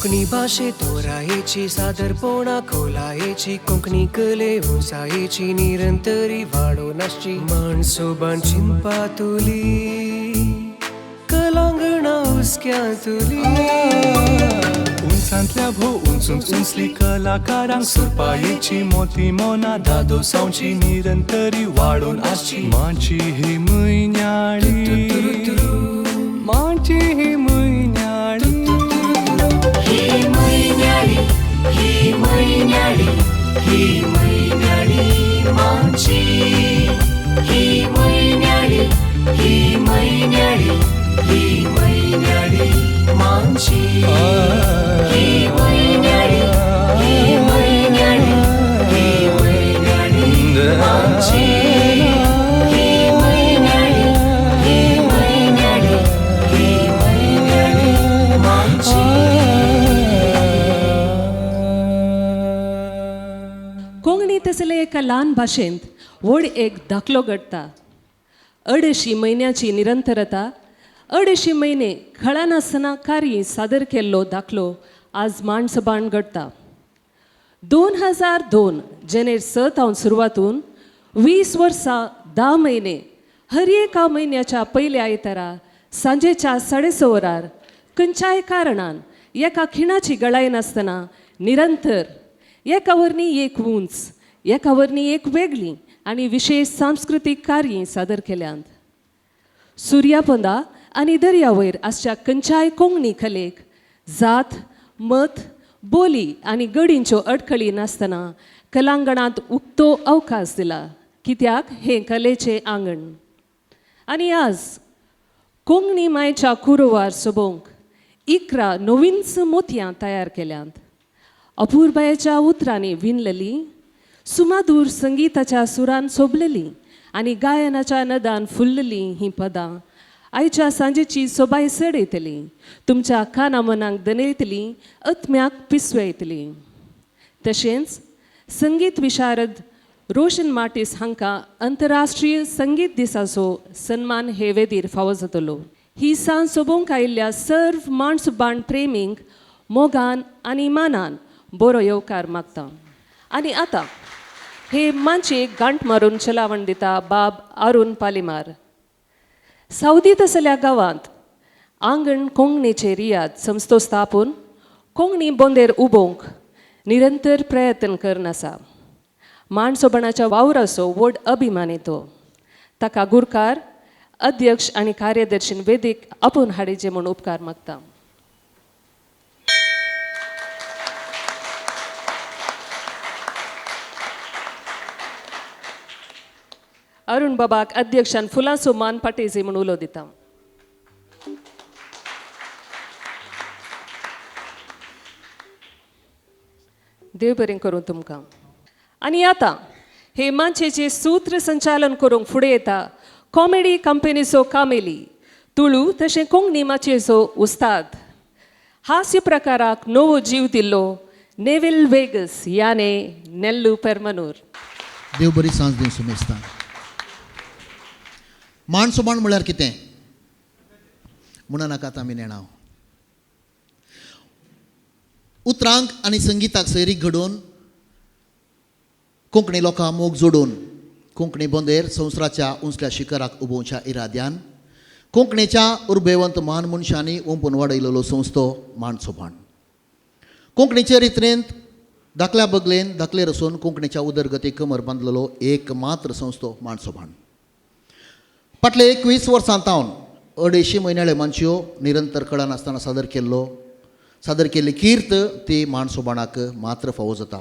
कोंकणी भाशे तोरायेची सादरपणा खोलायेची कोंकणी कले उंचायेची निरंतरी वाडोवन आसची माणसोबान चिंतपा तुली कलांगणा हुस्क्यांतुली उंचांतल्या भोव उंच उंच उंचली कलाकारांक सुरपायेची मोती मोना दादोसांवची निरंतरी वाडोवन आसची माची ही म्हयन्याळी माची ही म्हयन्याळी ही म्हयन्याळी ही म्हयन्याळी ही म्हयन्याळी माची ही म्हयन्याळी ही म्हयन्याळी ही म्हयन्याळी माची ही म्हयन्याळी ही म्हयन्याळी ही म्हयन्याळी माची ही म्हयन्याळी ही म्हयन्याळी ही म्हयन्याळी माची. कोंकणी तसले एका ल्हान भाशेंत व्हड एक दाखलो घडटा. 2.5 म्हयन्याची निरंतरता, 2.5 म्हयने खळानासतना कार्य सादर केल्लो दाखलो आज माणसबाण घडटा. 2002 जेनेर 6 थावन सुरवातून 20 वर्सां 10 म्हयने हर एका म्हयन्याच्या पयल्या आयतारा सांजेच्या 6:30 वरार खंयच्याय कारणान एका खिणाची गळाय नासतना निरंतर एका वरनी एक उंच, एका वरनी एक वेगळी आनी विशेश सांस्कृतीक कार्य सादर केल्यांत. सुर्यापोंदा आनी दर्या वयर आसच्या खंयच्याय कोंकणी कलेक जात, मत, बोली आनी गडींच्यो अडखळी नासतना कलांगणांत उक्तो अवकाश दिला, कित्याक हें कलेचें आंगण. आनी आज कोंकणी मायच्या कुरवार सोबोवंक 11 नवींच मोतयां तयार केल्यांत. अपुरबायेच्या उतरांनी विणलेली, सुमादूर संगीताच्या सुरान सोबलेली आनी गायनाच्या नदान फुल्लली हीं पदां आयच्या सांजेची सोबाय सडयतली, तुमच्या काना मनाक दनयतली, आत्म्याक पिसवयतली. तशेंच संगीत विशारद रोशन मार्टीस हांकां अंतरराष्ट्रीय संगीत दिसाचो सन्मान हे वेदीर फावो जातलो. ही सांज सोबोवंक आयिल्ल्या सर्व माणसबाण प्रेमींक मोगान आनी मानान बरो येवकार मागता. आनी आतां हे मांचयेक गांठ मारून चलावण दिता बाब अरुण पालिमार. सावदी तसल्या गांवांत आंगण कोंकणीचे रियाद संस्थो स्थापून कोंकणी बोंदेर उबोवंक निरंतर प्रयत्न करून आसा. माणसोबणाच्या वावराचो व्हड अभिमानी तो. ताका गुरकार, अध्यक्ष आनी कार्यदर्शन वेदीक आपोवन हाडिचे म्हूण उपकार मागता. अरुण बाबाक अध्यक्षान फुलांचो मान पाटेजी म्हूण उलो दिता. देव बरें करूं तुमकां. आनी आतां हे मानचेचे सूत्र संचालन करूंक फुडें येता कॉमेडी कंपनीचो कामेली, तुळू तशें कोंकणी माचयेचो उस्ताद, हास्य प्रकाराक नवो जीव दिल्लो नेविल वेगस याने नेल्लू पेरमनूर. देव बरी सांज दिवं सुमेस्तान. माणसोबाण म्हळ्यार कितें म्हणा नाकात आमी नेणाव. उतरांक आनी संगीताक सैरीक घडोवन कोंकणी लोकां मोग जोडून कोंकणी बोंदेर संवसाराच्या उंचल्या शिखराक उबोवच्या इराद्यान कोंकणीच्या उर्बेवंत महान मनशांनी ओंपून वाडयलेलो संस्थो माणसोबाण. कोंकणीचे रित्रेंत धाकल्या बगलेन धाकले रसून कोंकणीच्या उदरगतीक कमर बांदलेलो एक मात्र संस्थो माणसोबाण. फाटले 21 वर्सां तावन 2.5 म्हयन्याळे मानच्यो निरंतर कळनासतना सादर केल्ली कीर्त ती माणसोबाणाक मात्र फावो जाता.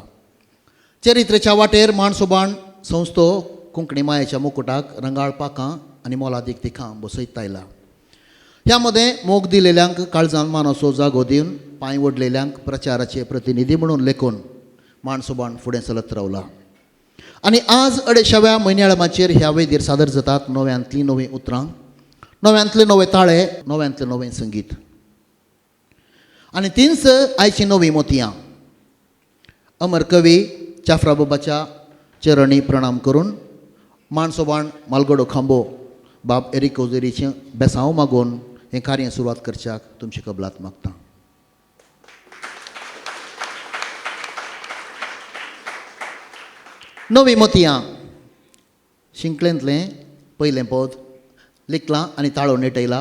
चरित्रेच्या वाटेर माणसोबाण संस्थो कोंकणी मायेच्या मुकुटाक रंगाळ पाखां आनी मोलादीक तिखां बसयत आयला. ह्या मदें मोग दिलेल्यांक काळजान मानाचो जागो दिवन पांय ओडलेल्यांक प्रचाराचे प्रतिनिधी म्हणून लेखून माणसोबाण फुडें चलत रावला. आनी आज 250व्या म्हयन्याळ्या माचयेर ह्या वेदीर सादर जातात नव्यांतलीं नवीं उतरां, नव्यांतले नवे ताळे, नव्यांतलें नवें संगीत आनी तींच आयचीं नवीं मोतयां. अमर कवी चाफ्रा बाबाच्या चरणी प्रणाम करून माणसोबाण मालगडो खांबो बाब एरिक ओजेरीचें बेसांव मागून हें कार्य सुरवात करच्याक तुमची कबलात मागता. नवी मोतयां शिंकळेंतलें पयलें पद लिखलां आनी ताळो नेटयला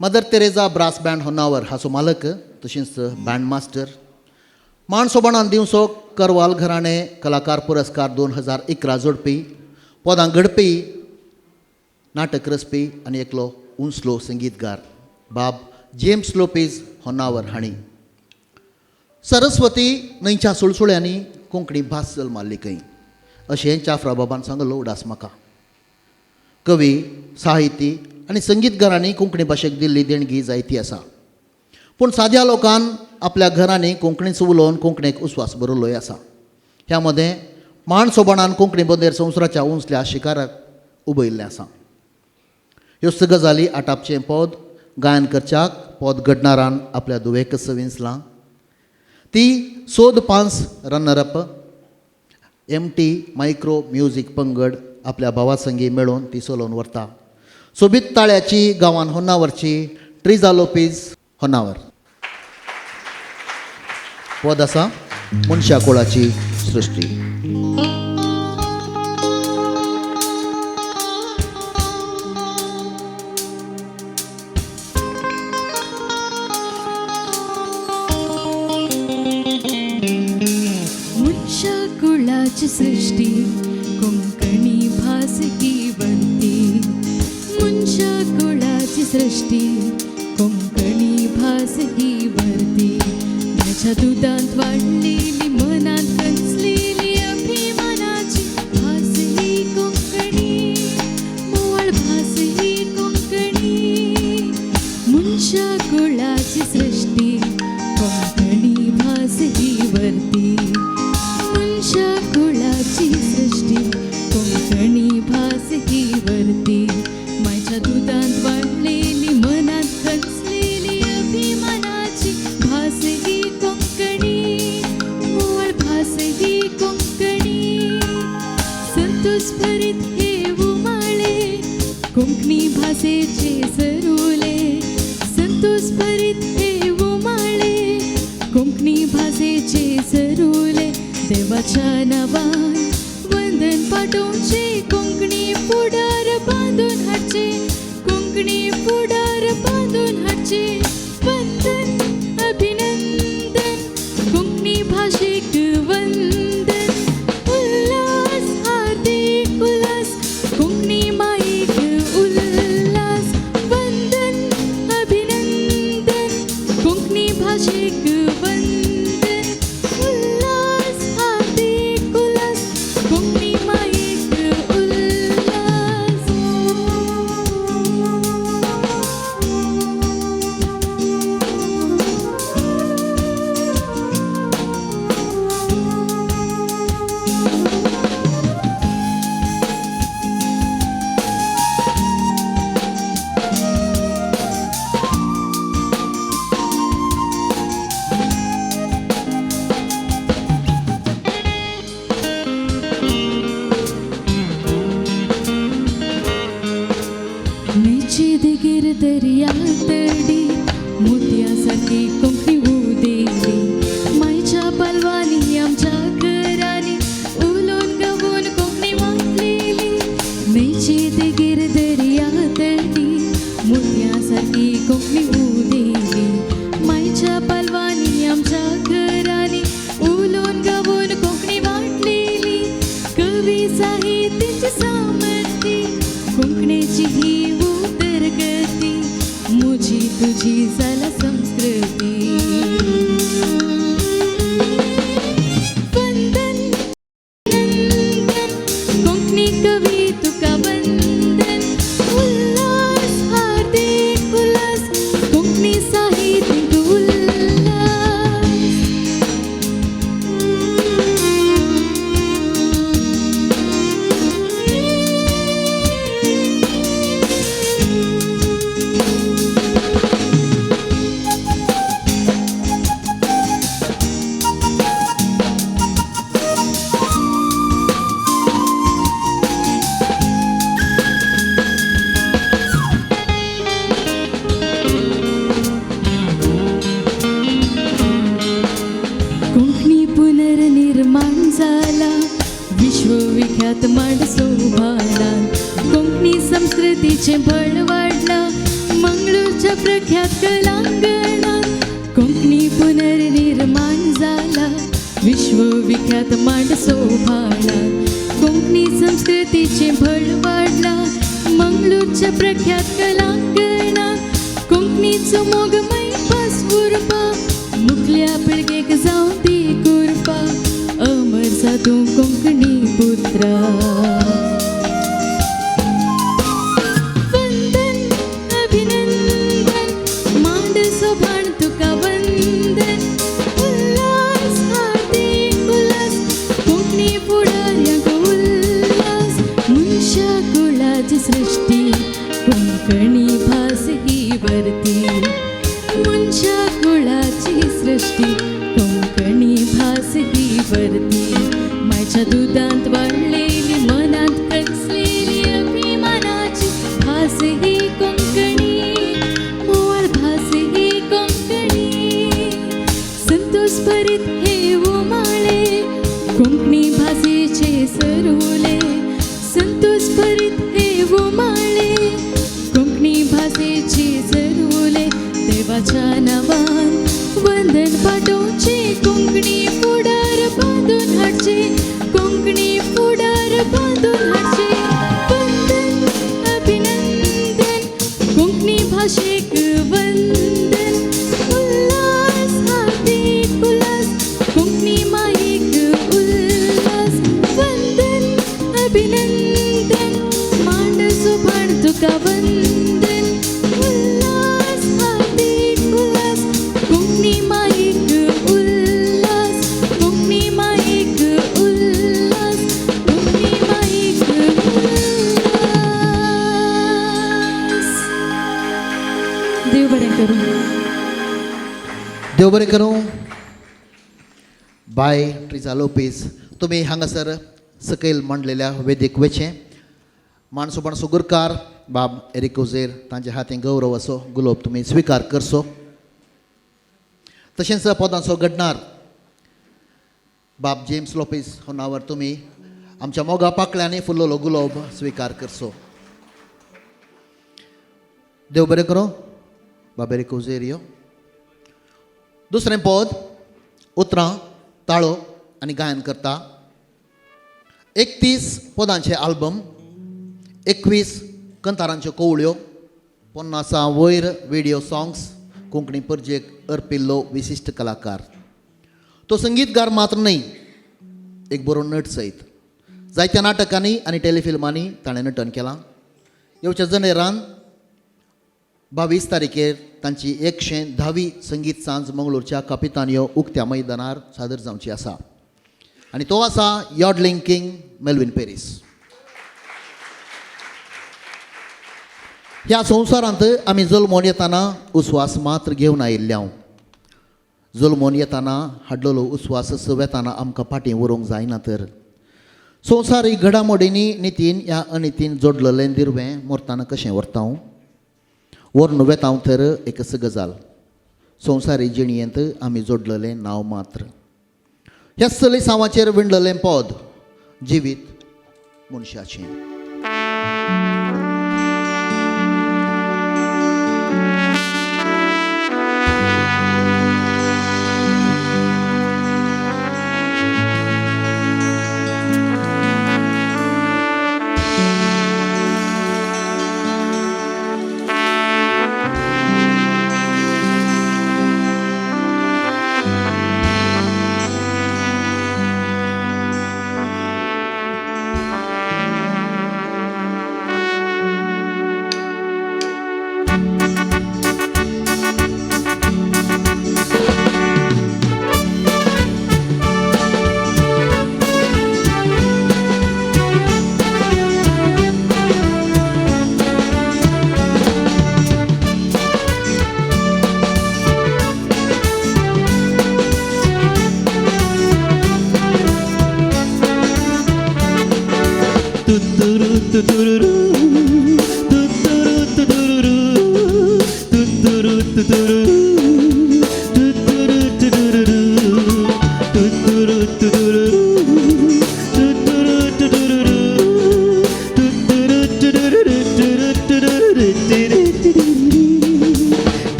Mother Teresa brass band Honnavar हाचो मालक तशेंच बँड मास्टर. मान सोबाणान दिवचो करवाल घराणे कलाकार पुरस्कार 2011 जोडपी, पदां घडपी, नाटक रचपी आनी एकलो उंचलो संगीतकार बाब जेम्स लोपेज होन्नावर हांणी. सरस्वती न्हंयच्या सुळसुळ्यांनी कोंकणी भास जल्माल्ली खंय अशें चाफ्रा बाबान सांगलो उडास म्हाका. कवी, साहिती आनी संगीतकारांनी कोंकणी भाशेक दिल्ली देणगी जायती आसा, पूण साद्या लोकान आपल्या घरांनी कोंकणीच उलोवन कोंकणीक उस्वास बरयल्लोय आसा. ह्या मदें मान सोबाणान कोंकणी बंदेर संवसाराच्या उंचल्या शिकाराक उबयल्लें आसा. ह्यो गजाली आटापचें पद गायन करच्याक पद घडणारान आपल्या दुवेकच विंचलां. ती सोद पांच runner up M T micro music पंगड आपल्या भावा संगी मेळोवन ती चलोवन व्हरता. सोबीत ताळ्याची गांवान होन्नावरची ट्रिजा लोपीज होन्नावर. पद आसा मनशा कुळाची सृश्टी. मनशा कुळाची सृश्टी कोंकणी भास ही वरती. मनशा कुळाची सृश्टी कोंकणी भास ही वरती. म्हाज्या दुदांत वाडलेली मनांत कंचलेली अभिमानाची भास ही कोंकणी, मोवाळ भास ही कोंकणी. मनशा कुळाची सृश्टी कोंकणी भास ही वरती. मनशा कुळाची सृश्टी कोंकणी भास ही वरती. माझ्या दुदांत वाडलेली मनांत खचलेली अभिमानाची भास ही कोंकणी, मोवाळ भास ही कोंकणी. संतोष भरीत हे उमाळे कोंकणी भासेचे सरुले. संतोष भरीत हे उमाळे कोंकणी भासेचे सरुले. देवाच्या नावान वंदन पाठोवचे कोंकणी फुडार बांदून हाडचे, कोंकणी फुडार बांदून हाडचे. वंदन अभिनंदन कोंकणी भाशेक वंदन. उल्हास हार्दिक उल्हास कोंकणी मायेक उल्हास. वंदन अभिनंदन कोंकणी भाशेक वंदन. उल्हास हार्दिक उल्हास कोंकणी मायेक उल्हास. न्हंयचे देगेर दर्या तडी मोतया सारकी कोंकणी उदेली. मायच्या पालवांनी आमच्या घरांनी उलोवन गावोन कोंकणी वाटलेली. न्हंयचे देगेर दर्या तडी मोतया सारकी कोंकणी उदेली. मायच्या पालवांनी आमच्या घरांनी उलोवन गावोन कोंकणी वाटलेली. कवी साहित्याची सामर्थी कोंकणीची ही उदरगती, मुजी तुझी जाला संस्कृती. वंदन नंदन कोंकणी कवी तुका वंदन. उल्हास हार्दिक उल्हास कोंकणी साहित्यिक उल्हास. विश्वविख्यात मांड सोभाणान कोंकणी संस्कृतीचें बळ वाडलां मंगळूरच्या प्रख्यात कलांगणान कोंकणी पुनर्निर्माण जाला विश्वविख्यात मांड सोभाणान कोंकणी संस्कृतीचें बळ वाडलां मंगळूरच्या प्रख्यात कलांगणान कोंकणीचो मोगमय भास उरपा मुखल्या पिळगेक जावं ती कुरपा अमर जातूं कोंकणी पुत्रा. वंदन अभिनंदन मांड सोभाण तुका वंदन उल्हास हार्दिक उल्हास कोंकणी फुडाऱ्यांक उल्हास मनशा कुळाची सृश्टी कोंकणी भास ही वरती मनशा कुळाची सृश्टी कोंकणी भास ही वरती मायच्या दुदांत वाडलेली मनांत कसलेली अभिमानाची भास ही कोंकणी मोवाळ भास ही कोंकणी संतोष भरीत हे उमाळे कोंकणी भासेचे सरुले संतोष भरीत हे उमाळे कोंकणी भासेचे सरुले देवाच्या नावान वंदन पाठोवचे कोंकणी फुडार बांदून हाडचे कोंकणी फुडार बांदून हाडचे वंदन अभिनंदन कोंकणी भाशेक वंदन उल्हास हार्दिक उल्हास कोंकणी मायेक उल्हास वंदन अभिनंदन मांड सोभाण तुका वंदन उल्हास हार्दिक उल्हास कोंकणी मायेक उल्हास कोंकणी मायेक उल्हास कोंकणी मायेक उल्हास. देव बरें करूं. देव बरें करूं. बाय ट्रिजा लोपेज, तुमी हांगासर सकयल मांडलेल्या वेदीक वेचें माणसो गुरकार बाब एरिक उझेर तांच्या हातीन गौरव असो गुलोब तुमी स्विकार करचो. तशेंच पदांचो घडणार बाब जेम्स लोपेज हो नांवार तुमी आमच्या मोगा पाकळ्यांनी फुल्लोलो गुलोब स्विकार करचो. देव बरें करूं. बाब एरिक उझेर यो. दुसरें पद उतरां ताळो आनी गायन करता. 31 पदांचे आल्बम, 21 कंतारांच्यो कोवळ्यो, 50 वयर विडियो सॉंग्स कोंकणी परजेक अर्पिल्लो विशिश्ट कलाकार. तो संगीतकार मात्र न्हय, एक बरो नट सयत. जायत्या नाटकांनी आनी टेलिफिल्मांनी ताणें नटन केलां. येवच्या जनेरान 22 तारखेर तांची 110वी संगीत सांज मंगळूरच्या कापितानियो उक्त्या मैदानार सादर जावची आसा आनी तो आसा यॉडलिंग किंग मेल्विन पेरीस. ह्या संवसारांत आमी जल्मोन येताना उस्वास मात्र घेवन आयिल्ले हांव. जल्मोन येताना हाडलेलो उस्वास वेताना आमकां फाटीं व्हरूंक जायना तर संवसारीक घडामोडींनी नितीन ह्या अनितीन जोडलेलें दिरवें मोरताना कशें व्हरता हांव व्हरून वेता हांव तर एकच गजाल संवसारी जिणयेंत आमी जोडलेलें नांव मात्र. ह्या सलिसांवाचेर विणलेलें पद जिवीत मनशाचें.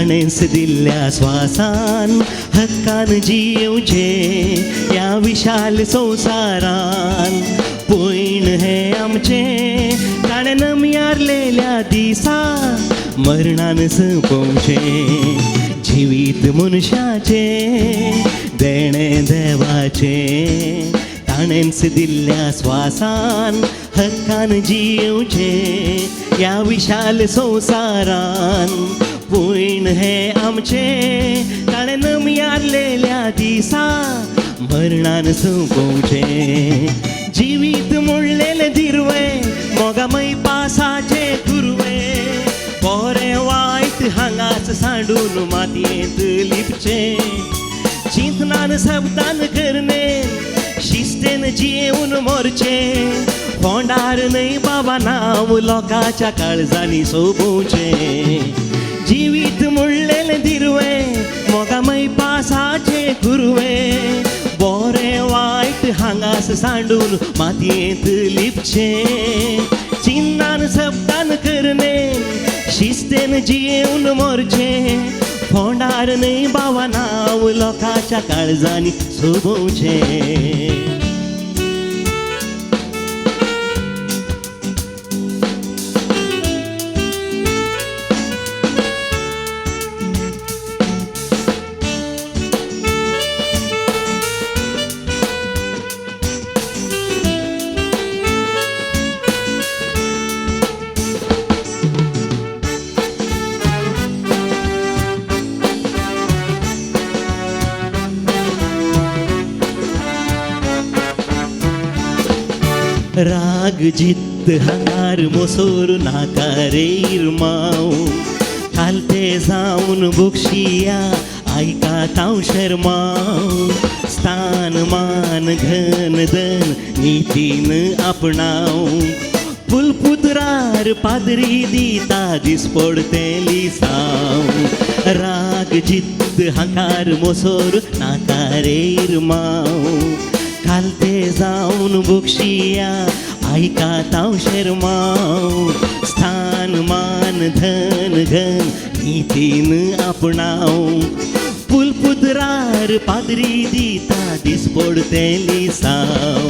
ताणेंच दिल्ल्या स्वासान हक्कान जियेवचें ह्या विशाल संवसारान. पयण हें आमचें ताणें नमयारलेल्या दिसा मरणान सोंपोवचें. जिवीत मनशाचें देणें देवाचें, ताणेंच दिल्ल्या स्वासान हक्कान जियेवचें ह्या विशाल संवसारान. पयण हें आमचें ताणें नमयारलेल्या दिसा मरणान सोंपोवचें. जिवीत म्हणलेलें दिरवें मोगामय पासाचें कुरवें, बरें वायट हांगाच सांडून मातयेंत लिपचें. चिंतनान शब्दान करणे शिस्तेन जियेवन मरचें, फोंडार न्हय बाबा नांव लोकांच्या काळजांनी सोबोवचें. जिवीत म्हणलेलें दिरवें मोगामय पासाचें कुरवें, बरें वायट हांगास सांडून मातयेंत लिपचें. चिन्नान शब्दान करणे शिस्तेन जियेवन मरचें, फोंडार न्हय बाबा नांव लोकांच्या काळजांनी सोबोवचें. राग जिद्द हांगार मोसोर नाका रे इरमाव, कालते जावन बक्षिया आयकात हांव शर्माव. स्थान मान घन धन नितीन आपणाव, पुलपुत्रार पाद्री दिता दिसपडतें लिसांव. राग जिद्द हांगार मोसोर नाका रे इरमाव, कालते जावन बक्षिया आयकात हांव शर्माव. स्थान मान धन घन नितीन आपणाव, पुलपुत्रार पाद्री दिता दिसपडतें लिसांव.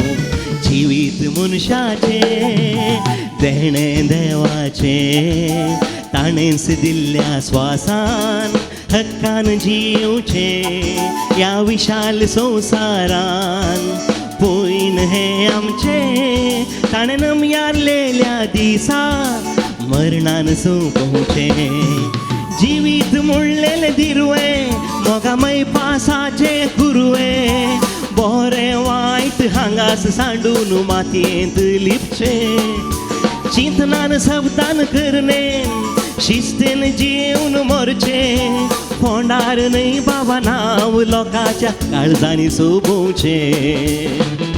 जिवीत मनशाचें देणें देवाचें, ताणेंच दिल्ल्या स्वासान हक्कान जियेवचें ह्या विशाल संवसारान. पयण हें आमचें ताणें नमयारलेल्या दिसा मरणान सोंपोवचें. जिवीत म्हणलेलें दिरवें मोगामय पासाचें कुरवें, बरें वायट हांगास सांडून मातयेंत लिपचें. चिंतनान शब्दान करणे शिस्तेन जियेवन मरचें, फोंडार न्हय बाबा नांव लोकांच्या काळजांनी सोबोवचें.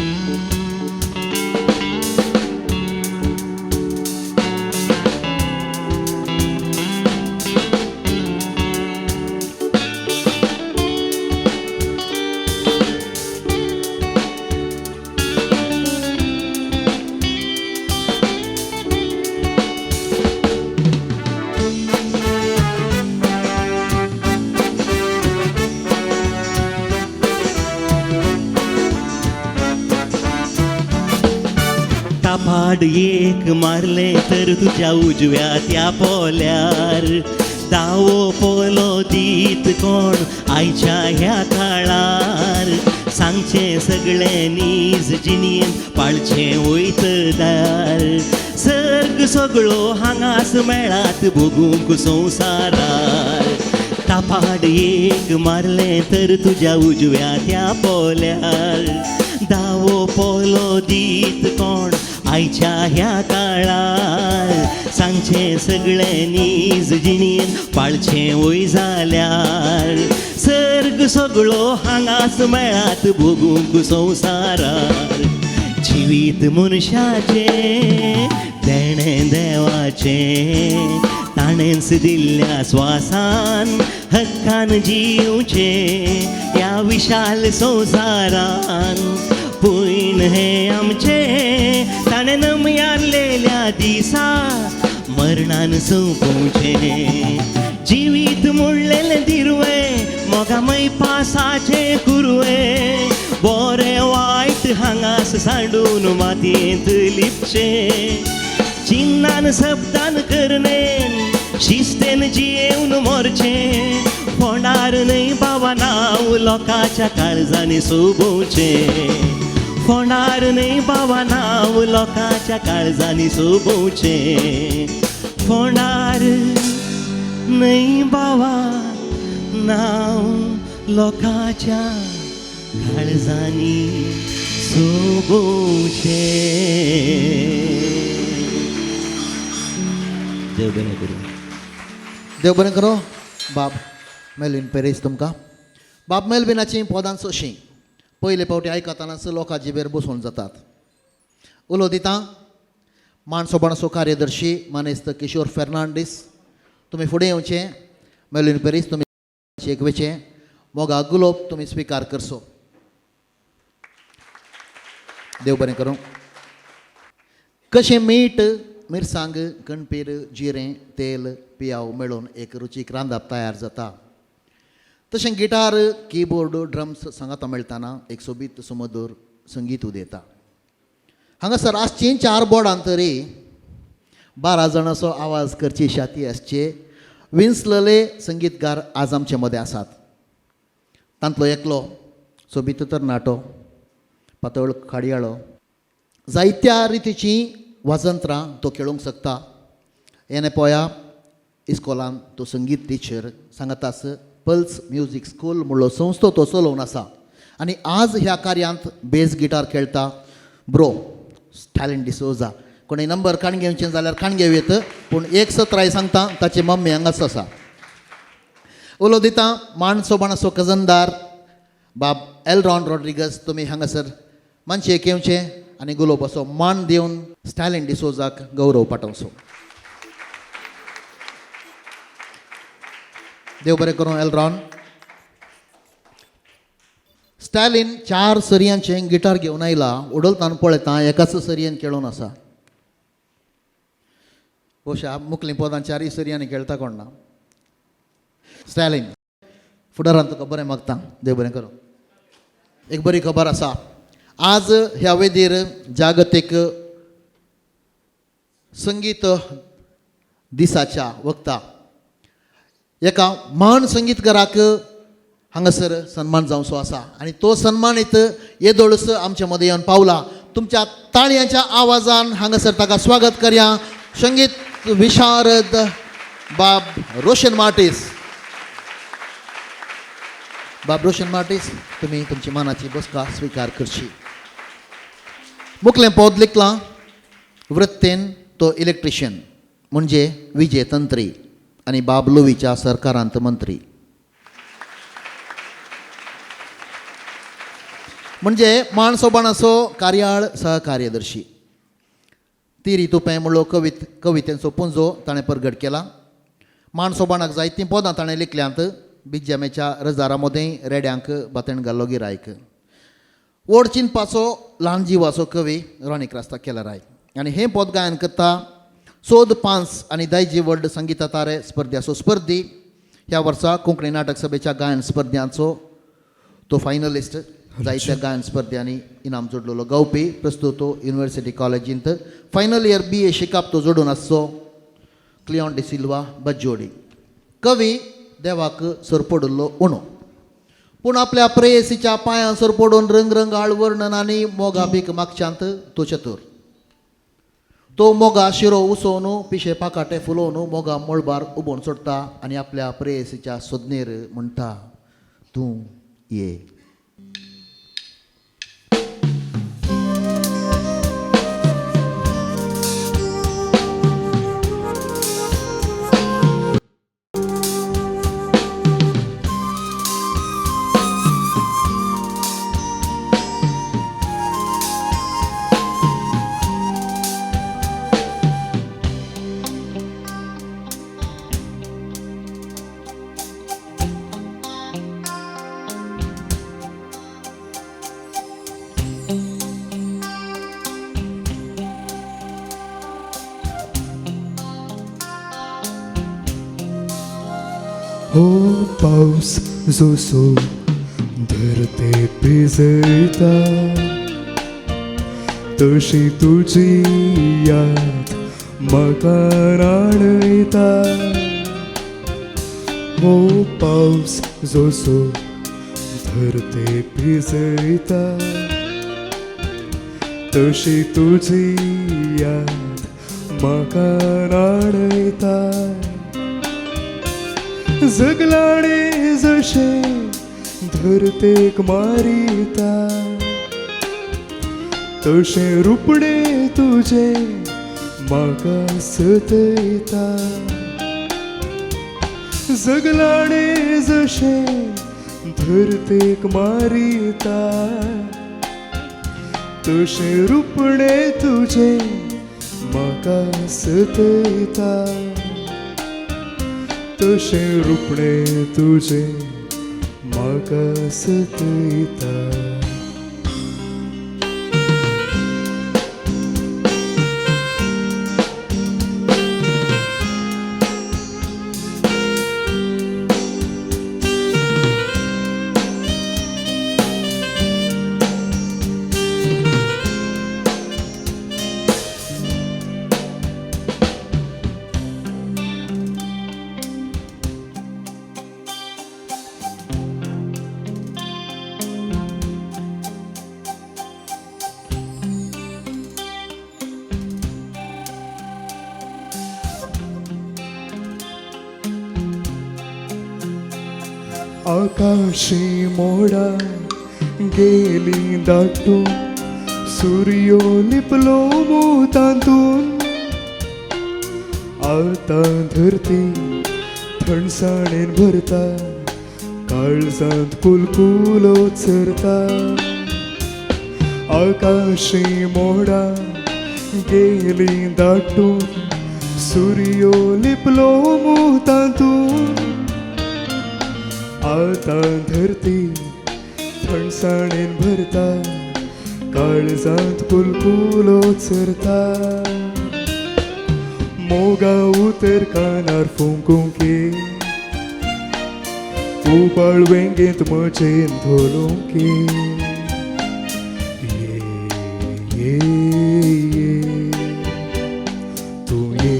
तापाड एक मारलें तर तुज्या उजव्या त्या पोल्यार, दावो पोलो दीत कोण आयच्या ह्या काळार. सांगचें सगळें नीज जिणेंत पाळचें वयतदार, सर्ग सगळो हांगास मेळात भोगूंक संवसारार. तापाड एक मारलें तर तुज्या उजव्या त्या पोल्यार, दावो पोलो दीत कोण आयच्या ह्या काळार. सांगचें सगळें नीज जिणेंत पाळचें वय जाल्यार, सर्ग सगळो हांगास मेळात भोगूंक संवसारार. जिवीत मनशाचें देणें देवाचें, ताणेंच दिल्ल्या स्वासान हक्कान जियेवचें ह्या विशाल संवसारान. पयण हें आमचें ताणें नमयारलेल्या दिसा मरणान सोंपोवचें. जिवीत मुडलेलें दिरवें मोगामय पासाचें कुरवें बोरें वायट हांगास सांडून मातयेंत लिपचें चिन्नान शब्दान करनेन शिस्तेन जियेवन मोरचें फोंडार न्हय बाबा नांव लोकांच्या काळजांनी सोबोवचें फोंडार न्हय बाबा नांव लोकांच्या काळजांनी सोबोवचें फोंडार न्हय बाबा नांव लोकांच्या काळजांनी सोबोवचें. देव बरें करूं. देव बरें करूं बाब मेलवीन पेरेस तुमकां. बाब मेलविनाचीं पदांच अशीं पयले फावटी आयकतनाच लोकां जिबेर बसोवन जातात. उलो दिता माणसो बाणसो कार्यदर्शी मानेस्त किशोर फेर्नांडीस, तुमी फुडें येवचें. मेलवीन पेरीस तुमी एक वेचें मोगा गुलोब तुमी स्विकार करचो. देव बरें करूं. कशें मीठ मिरसांग कणपीर जिरें तेल पियाव मेळून एक रुचीक रांदप तयार जाता, तशें गिटार किबोर्ड ड्रम्स सांगाता मेळटाना एक सोबीत सुमधूर संगीत उदयता. हांगासर आसचीं 4 बोर्डां तरी 12 जाणांचो आवाज करची शाती आसचे विंचलेले संगीतकार आज आमचे मदें आसात. तांतलो एकलो सोबीत तरणाटो पातळ खाडयाळो जायत्या रितीचीं वाजंत्रां तो खेळूंक शकता. येणे पळया इस्कोलान तो संगीत टिचर सांगातास पल्स म्युजीक स्कूल म्हणलो संस्थो तो चलोवन आसा आनी आज ह्या कार्यांत बेस गिटार खेळटा ब्रो स्टॅलिन डिसोजा. कोणी नंबर काण घेवचें जाल्यार काण घेवं येत, पूण एक सत्राय सांगता ताची मम्मी हांगाच आसा. उलो दिता माणसो बाणसो कजनदार बाब एलरॉन रॉड्रिगस, तुमी हांगासर मानशेक येवचें आनी गुलोब असो मान दिवन स्टॅलिन डिसोजाक गौरव पाठोवचो. देव बरें करूं एलरॉन. स्टॅलिन 4 सरयांचें गिटार घेवन आयला, उडलतान पळयता एकाच सरयेन खेळून आसा. बहुशा मुखलीं पदां 4 सरयांनी खेळटा कोण ना. स्टॅलिन फुडारान तुका बरें मागता, देव बरें करूं. एक बरी खबर आसा, आज ह्या वेदीर जागतीक संगीत दिसाच्या वक्ता एका म्हान संगीतकाराक हांगासर सन्मान जावचो आसा आनी तो सन्मानीत येदोळस आमचे मदें येवन पावला. तुमच्या ताळयांच्या आवाजान हांगासर ताका स्वागत करया. संगीत विशारद बाब रोशन मार्टीस. बाब रोशन मार्टीस, तुमी तुमची मानाची बसका स्विकार करची. मुखलें पद लिखलां वृत्तेन तो इलेक्ट्रिशियन म्हणजे विजय तंत्री आनी बाब लुवीच्या सरकारांत मंत्री. म्हणजे माणसो बाणासो कार्याळ सहकार्यदर्शी. तिरी तुपें म्हणलो कवितेंचो पुंजो ताणें परगट केला. माणसो बाणाक जायतीं पदां ताणें लिखल्यांत. बिज्जामेच्या रजारा मदें रेड्यांक बातेण घाल्लो गिरायक. व्हड चिंतपाचो ल्हान जिवाचो कवी रॉनी क्रास्ता केलराय आनी हें पद गायन करता सोद पांस आनी दायजी वर्ल्ड संगीता तारे स्पर्ध्याचो स्पर्धी. ह्या वर्सा कोंकणी नाटक सभेच्या गायन स्पर्ध्यांचो तो फायनलिस्ट. जायत्या गायन स्पर्ध्यांनी इनाम जोडलेलो गावपी. प्रस्तुत तो युनिवर्सिटी कॉलेजींत फायनल इयर BA शिकाप तो जोडून आसचो क्लियोन डिसिल्वा बज्जोडी. कवी देवाक सरपडिल्लो उणो, पूण आपल्या प्रेयसीच्या पांयां सरपडून रंगरंगाळ वर्णन आनी मोगा भीक मागच्यांत तो चतूर. तो मोगा शिरो उसोवन पिशे पाकाटे फुलोवन मोगा मळबार उबोवन सोडटा आनी आपल्या प्रेयसीच्या सोदनेर म्हणटा तूं ये. हो पावस जसो धरते भिजयता तशी तुजी याद म्हाका राणयता. हो पावस जसो धरते भिजयता तशी तुजी याद म्हाका राणयता. जगलाणे जशें धरतेक मारिता तशें रुपणें तुजें म्हाका सतयता. जगलाणे जशें धरतेक मारिता तशें रुपणें तुजें म्हाका सतयता. तशें रुपणें तुजें म्हाका सतयता. आकाशी मोडा गेली दाटून सुर्यो लिपलो मोतांतून. आतां धरती थंडसाणेन भरता काळजांत कुलकुलो चरता. आकाशी मोडा गेली दाटून सुर्यो लिपलो मोतांतून. आतां धरती थंडसाणेन भरता काळजांत कुलकुलो चरता. मोगा उतर कानार फुंकूंक उबाळ वेंगेंत म्हजेन धोलूंक ये ये ये तूं ये.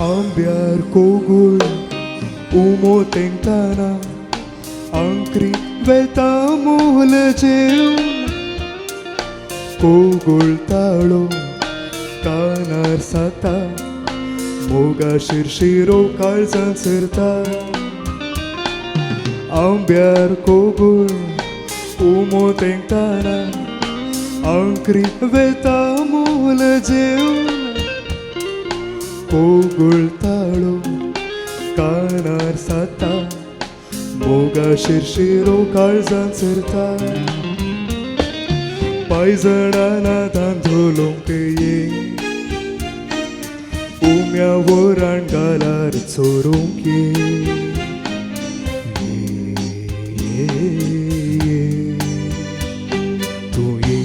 आंब्यार कोगूळ उमो तेंकताना आंकरी वेता मोल जेवन. कोगूळ ताळो कानार साता मोगा शिरशिरो काळजांत सरता. आंब्यार कोगूळ उमो तेंकताना आंकरी वेता मोल जेवन. कोगूळ ताळो कानार साता मोगा शिरशिरो काळजांत सरता. पांयजणा नादान धोलूंक ये उम्या वराण गालार चोरूंक ये ये ये तूं ये.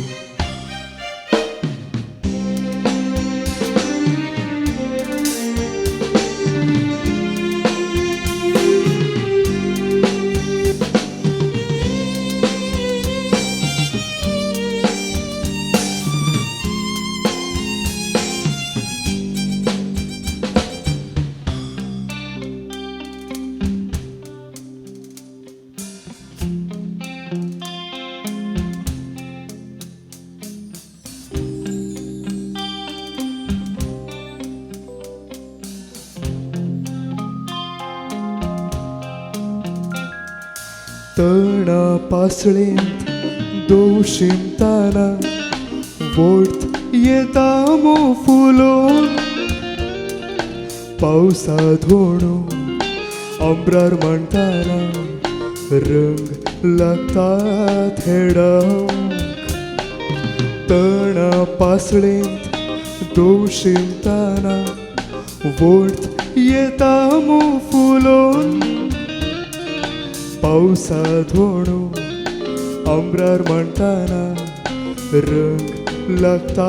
तणा पासळेंत दोव शिमताना वोर्त येता मो फुलोन पावसा धोणू अम्रार म्हणटाना रंग लागता थेडांक तणा पासळेंत दोव शिमताना वोर्त येता मो फुलोन पावसा धोणू अम्रार म्हणटाना रंग लागता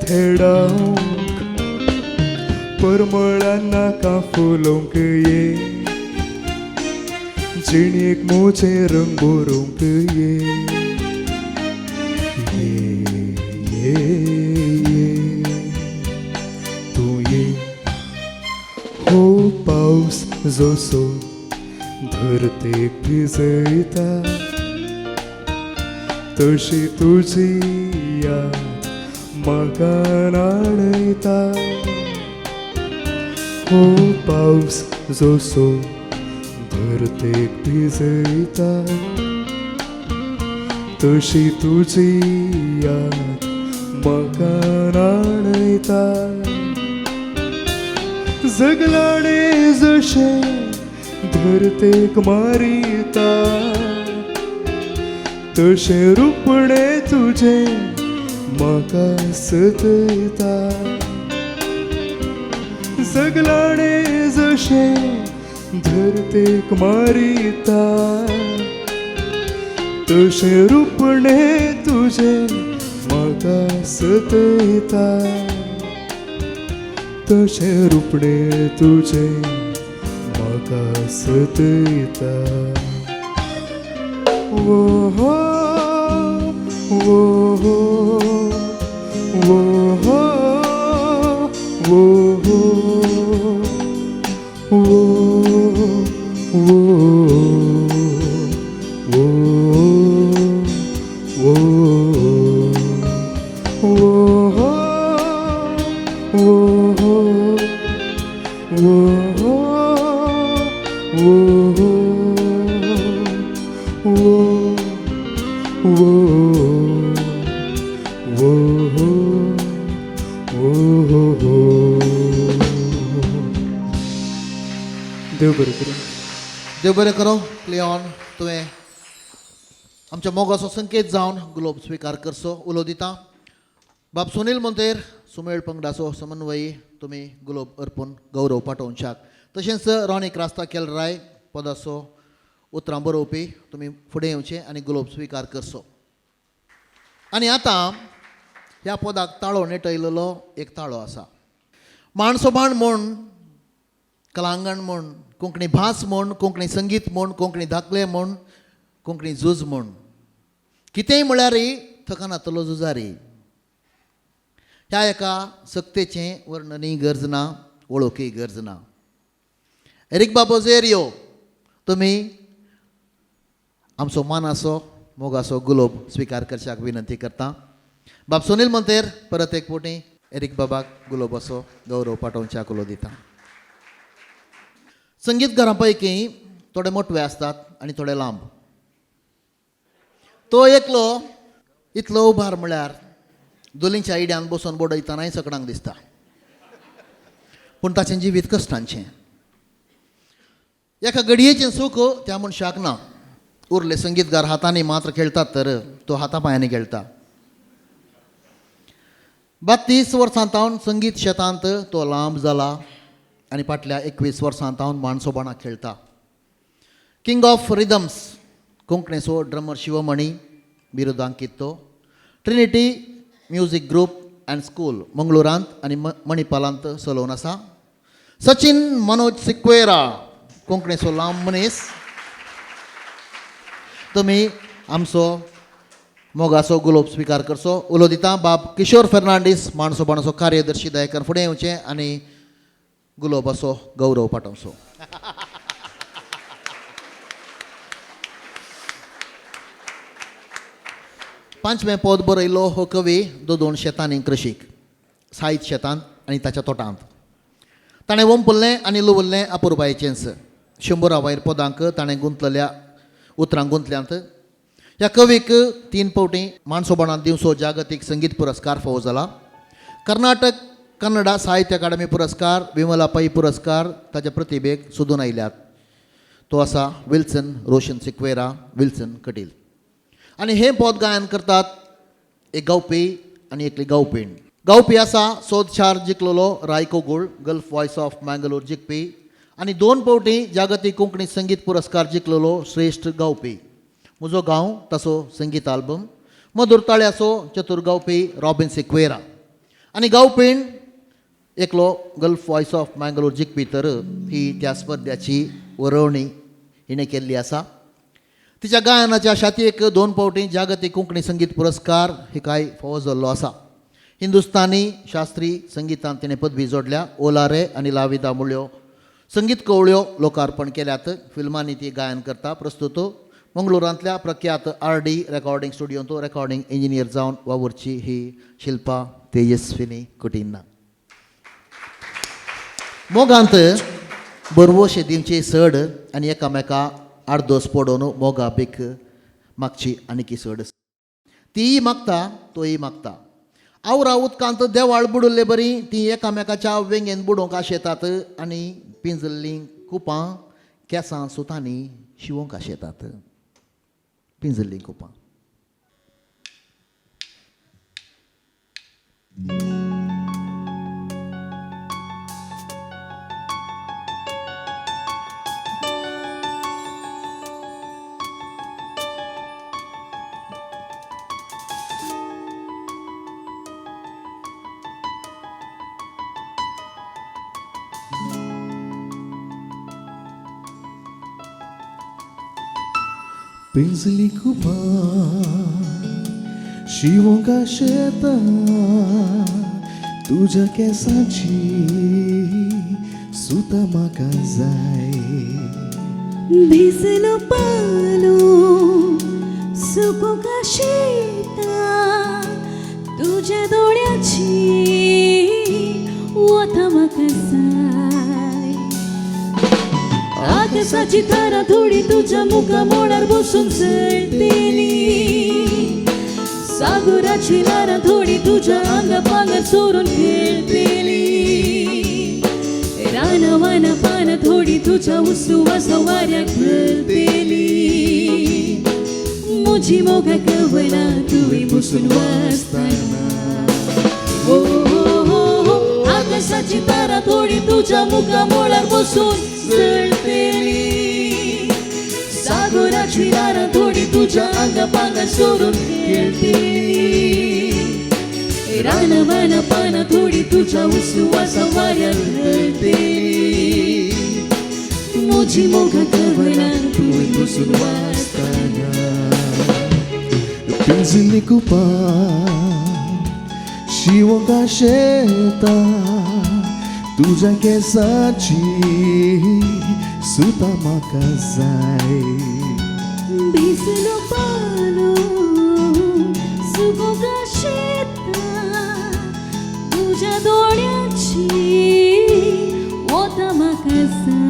थेडांक परमळान नाका फुलोवंक ये जिणेक मोजे रंग बरोवंक ये ये ये ये तूं ये. हो पावस जसो धरतेक भिजयता तशी तुजी याद म्हाका न्हाणयता. हो पावस जसो धरतेक भिजयता तशी तुजी याद म्हाका न्हाणयता. जगलाणे जशें धरतेक मारिता तशें रुपणें तुजें म्हाका सतयता. जगलाणे जशें धरतेक मारिता तशें रुपणें तुजें म्हाका सतयता. तशें रुपणें तुजें म्हाका सतयता. वो हो वो हो वो हो वो हो वो वो वो वो वो हो वो हो वो हो वो हो वो वो वो हो वो हो. देव बरें करूं. देव बरें करूं क्लियॉन, तुवें आमच्या मोगाचो संकेत जावन गुलोब स्विकार करचो उलो दिता. बाब सुनील मोंतेर सुमेळ पंगडाचो समन्वयी, तुमी गुलोब अर्पून गौरव पाठोवच्याक. तशेंच रॉनी क्रास्ता केलराय पदाचो उतरां बरोवपी, तुमी फुडें येवचें आनी गुलोब स्विकार करचो. आनी आतां ह्या पदाक ताळो नेटयलेलो एक ताळो आसा. माणसोबाण म्हूण, कलांगण म्हूण, कोंकणी भास म्हूण, कोंकणी संगीत म्हूण, कोंकणी दाखले म्हूण, कोंकणी झूज म्हूण, कितेंय म्हळ्यार थकनातलो झुजारी. ह्या एका सक्तेचें वर्णनूय गरज ना, वळखूय गरज ना. एरीक बाब ओझेरियो, तुमी आमचो मानाचो मोगाचो गुलोब स्विकार करच्याक विनंती करता. बाब सुनील मोंतेर परत एक फावटी एरीक बाबाक गुलोबाचो गौरव पाठोवच्याक उलो दिता. संगीतकारां पैकी थोडे मोटवे आसतात आनी थोडे लांब. तो एकलो इतलो उबार म्हळ्यार दोलींच्या आयड्यान बसून बडयतनाय सकडांक दिसता, पूण ताचें जिवीत कश्टांचें. एका घडयेचें सूख त्या मनशाक ना. उरले संगीतकार हातांनी मात्र खेळटात तर तो हाता पांयांनी खेळटा. 32 वर्सां तावन संगीत शेतांत तो लांब जाला आनी फाटल्या 21 वर्सां तावन माणसोबाणाक खेळटा. किंग ऑफ रिदम्स कोंकणीचो ड्रमर शिवमणी बिरुदांकीत तो. Trinity music group and school मंगळुरांत आनी मणिपालांत चलोवन आसा. सचिन मनोज सिक्वेरा कोंकणीचो लांब मनीस, तुमी आमचो मोगाचो गुलोब स्विकार करचो. उलो दिता बाब किशोर फेर्नांडीस माणसोबाणाचो कार्यदर्शी दयाकर फुडें येवचें आनी गुलोबाचो गौरव पाठोवचो. पांचवें पद बरयलो हो कवी दोन शेतांनी कृशीक साहित शेतांत आनी ताच्या तोटांत. ताणें वंपुल्लें आनी लुवल्लें अपुरबायेचेंच. 100 वयर पदांक ताणें गुंतलेल्या उतरां गुंतल्यांत. ह्या कवीक 3 फावटी मानसोबाणांत दिवचो जागतीक संगीत पुरस्कार फावो जाला. कर्नाटक कन्नडा साहित्य अकादमी पुरस्कार, विमला पै पुरस्कार ताच्या प्रतिभेक सोदून आयल्यात. तो आसा विल्सन रोशन सिक्वेरा, विल्सन कटील. आनी हें पद गायन करतात एक गावपी आनी एकली गावपीण. गावपी आसा सोद शार जिखलेलो Rai Kogul, Gulf voice of Mangalore जिखपी आनी 2 फावटी जागतीक कोंकणी संगीत पुरस्कार जिखलेलो श्रेश्ठ गावपी. म्हजो गांव ताचो संगीत आल्बम. मधुर ताळ्याचो चतुर गावपी रॉबिन सिक्वेरा आनी गावपीण एकलो गल्फ वॉयस ऑफ मँगलोर जिखपी. तर ही त्या स्पर्ध्याची वरोवणी हिणें केल्ली आसा. तिच्या गायनाच्या छातयेक 2 फावटी जागतीक कोंकणी संगीत पुरस्कार हिकाय फावो जाल्लो आसा. हिंदुस्तानी शास्त्रीय संगितांत तिणें पदवी जोडल्या. ओलारे आनी लाविदा मुळ्यो संगीत कवळ्यो लोकार्पण केल्यात. फिल्मांनी ती गायन करता. प्रस्तुत मंगळुरांतल्या प्रख्यात आर डी रेकॉर्डिंग स्टुडियोंत रेकॉर्डिंग इंजिनियर जावन वावुरची ही शिल्पा तेजस्विनी कुटिन्ना. मोगांत बरवशे दिवची सड आनी एकामेका आर्दोस पडोवन मोगा भीक मागची आनीकी सड. तीय मागता, तोय मागता. आवरा उदकांत देवाळ बुडुल्ले बरी ती एकामेकाच्या वेंगेन बुडोवंक आशेतात आनी पिंजल्लीं कुपां केंसां सुतांनी शिवोंक आशेतात. पिंजल्लीं कुपां. पिंजली कुपां शिवोंक आशेता तुज्या केंसाची सुतां म्हाका जाय. भिजलो पालो सुकूंक आशेता तुज्या दोळ्याची वोतां म्हाका जाय. आकाशाची तारा थोडी तुज्या मुखा मोडार बसून चलतली. सागराची ल्हारां थोडी तुज्या आंगा पांगार चोरून खेळटली. रानां वानां पानां थोडी तुज्या उसुवासा वाऱ्याक घालतली. म्हजी मोगा कवनां तुवें बसून वाचतना. ओ हो हो, आकाशाची तारा थोडी तुज्या मुखा मोडार बसून चलतली. सागराची ल्हारां थोडी तुज्या आंगा पांगार सोरून खेळटली. रानां वानां पानां थोडी तुज्या उसुवासा वाऱ्याक घालतली. म्हजी मोगा कवनां तुवें बसून वाचतना. पिंजली कुपां शिवोंक आशेता तुज्या केंसाची सुतां म्हाका जाय. भिजलो पालो सुकूंक आशेता तुज्या दोळ्याची वोतां म्हाका जाय.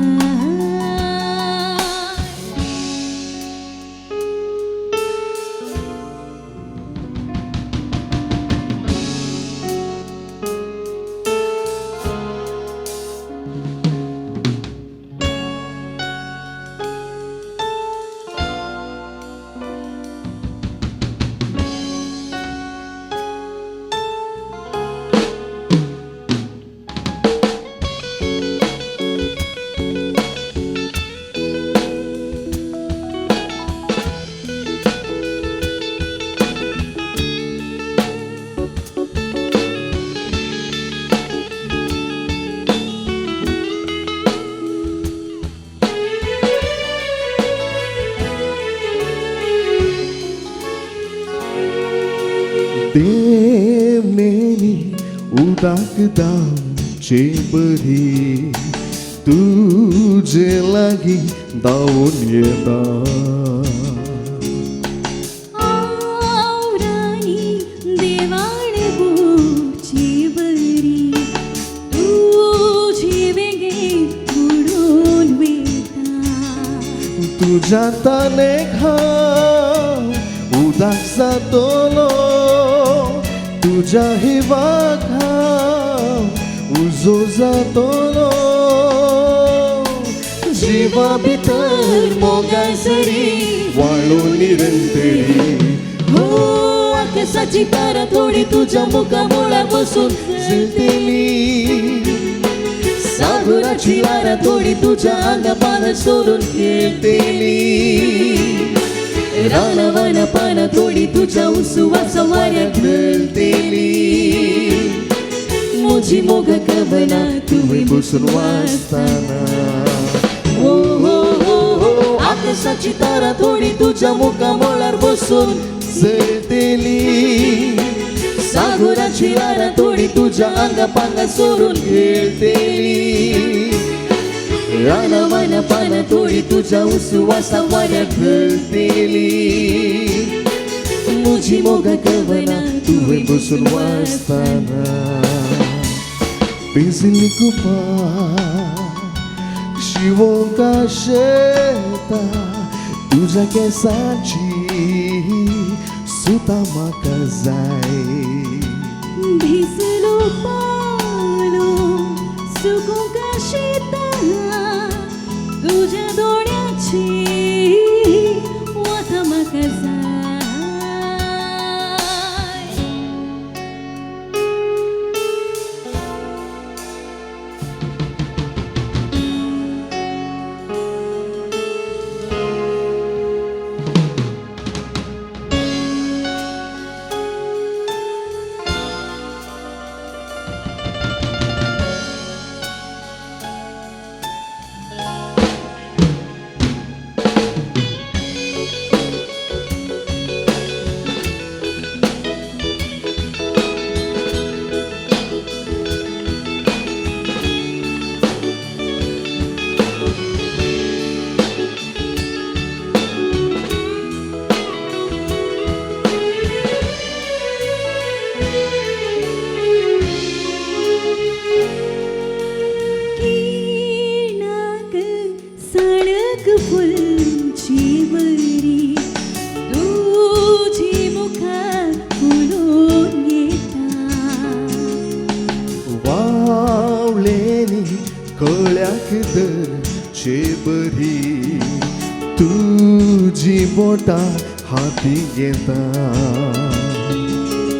देवनेनी उदक दावचे बरी तुजे लागीं धांवून येता. आवरांनी देवाण बोची बरी तुजी वेंगेंत बुडून वयता. तुज्या तानेक हांव उदक जातलो तुज्या हिवाक हांव उजो जातलो जिवा भितर मोगा सरी वाळो निरंतरी हो आकाशाची तारा थोडी तुझ्या मुखामुळार बसून झेलतेली सागराची वारा थोडी तुझ्या आंगा पान सोडून खेळतेली रानावाना पाना थोडी तुझ्या उसुवाचा वाऱ्यात झेलतेली मुझी मोग कवना तुवें बसून वाचताना हो हो हो हो आकाशाची तारा थोडी तुझ्या मुखामळार बसून झेलतेली सागराची वारा थोडी तुझ्या आंगा पांगा सोडून खेळतेली रानावाना पाना थोडी तुझ्या उसुवासा वाऱ्यात झेलतेली मुझी मोग कवना तुवें बसून वाचताना भिजली कुपा शिवोंक शेता तुज्या केंसाची सुतां म्हाका जाय भिजलो पालो सुकूंक शिता तुझ्या दोळ्याची वाता म्हाका जाय. किणाक सळक फुलची बरी तुजी मुखार फुलून येता वावळेनी कळ्याक धरचे बरी तुजी बोटां हाती घेता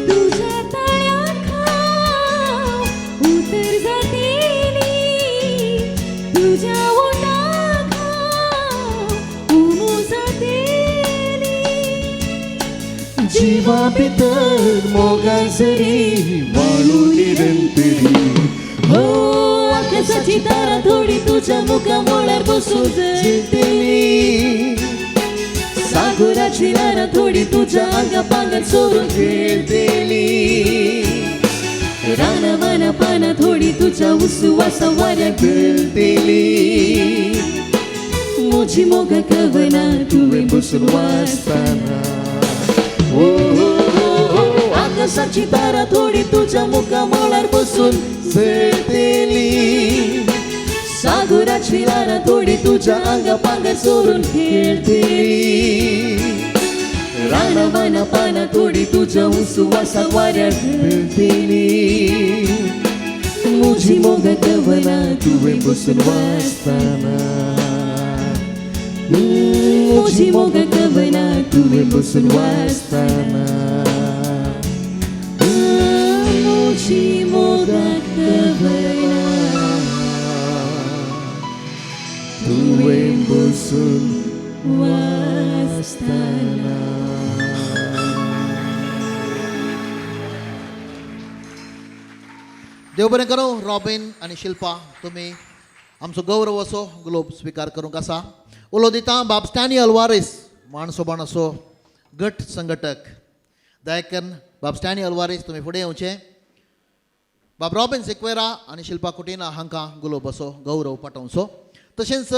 तुझ्या ताळ्याक हांव उतर जातेली तुझ्या ओठाक हांव उमो जातेली जिवा भितर मोगा झरी वाळू निरंतरी हो आकाशाची तारा थोडी तुझ्या मुखामळार बसून झेलतेली सागराची ल्हारां थोडी तुझ्या आंगा पांगात सोडून खेळतेली रानावाना पानां थोडी तुझ्या उसुवासा वाऱ्यात झेलतेली मुझी मोग कवना तुवें बसून वाचताना हो हो हो आकाशाची तारा थोडी तुझ्या मुखामळार बसून झेलतेली सागराची ल्हारां थोडी तुझ्या आंगा पांगात सोडून खेळतेली रानावाना पानां थोडी तुझ्या उसुवासा वाऱ्यात झेलतेली मुझी मोग कवना तुवें बसून वाचताना मुझी मोग कवना तुवें बसून वाचताना मुझी मोग कवना तुवें बसून वाचताना. देव बरें करूं रॉबीन आनी शिल्पा तुमी आमचो गौरव असो ग्लोब स्विकार करूंक आसा. उलो दिता बाब स्टॅनी अल्वारेस माणसोबाण असो गट संघटक दयाकन बाब स्टॅनी अल्वारेस तुमी फुडें येवचें. बाब रॉबीन सिक्वेरा आनी शिल्पा कुटिना हांकां गुलोब असो गौरव पाठोवचो. तशेंच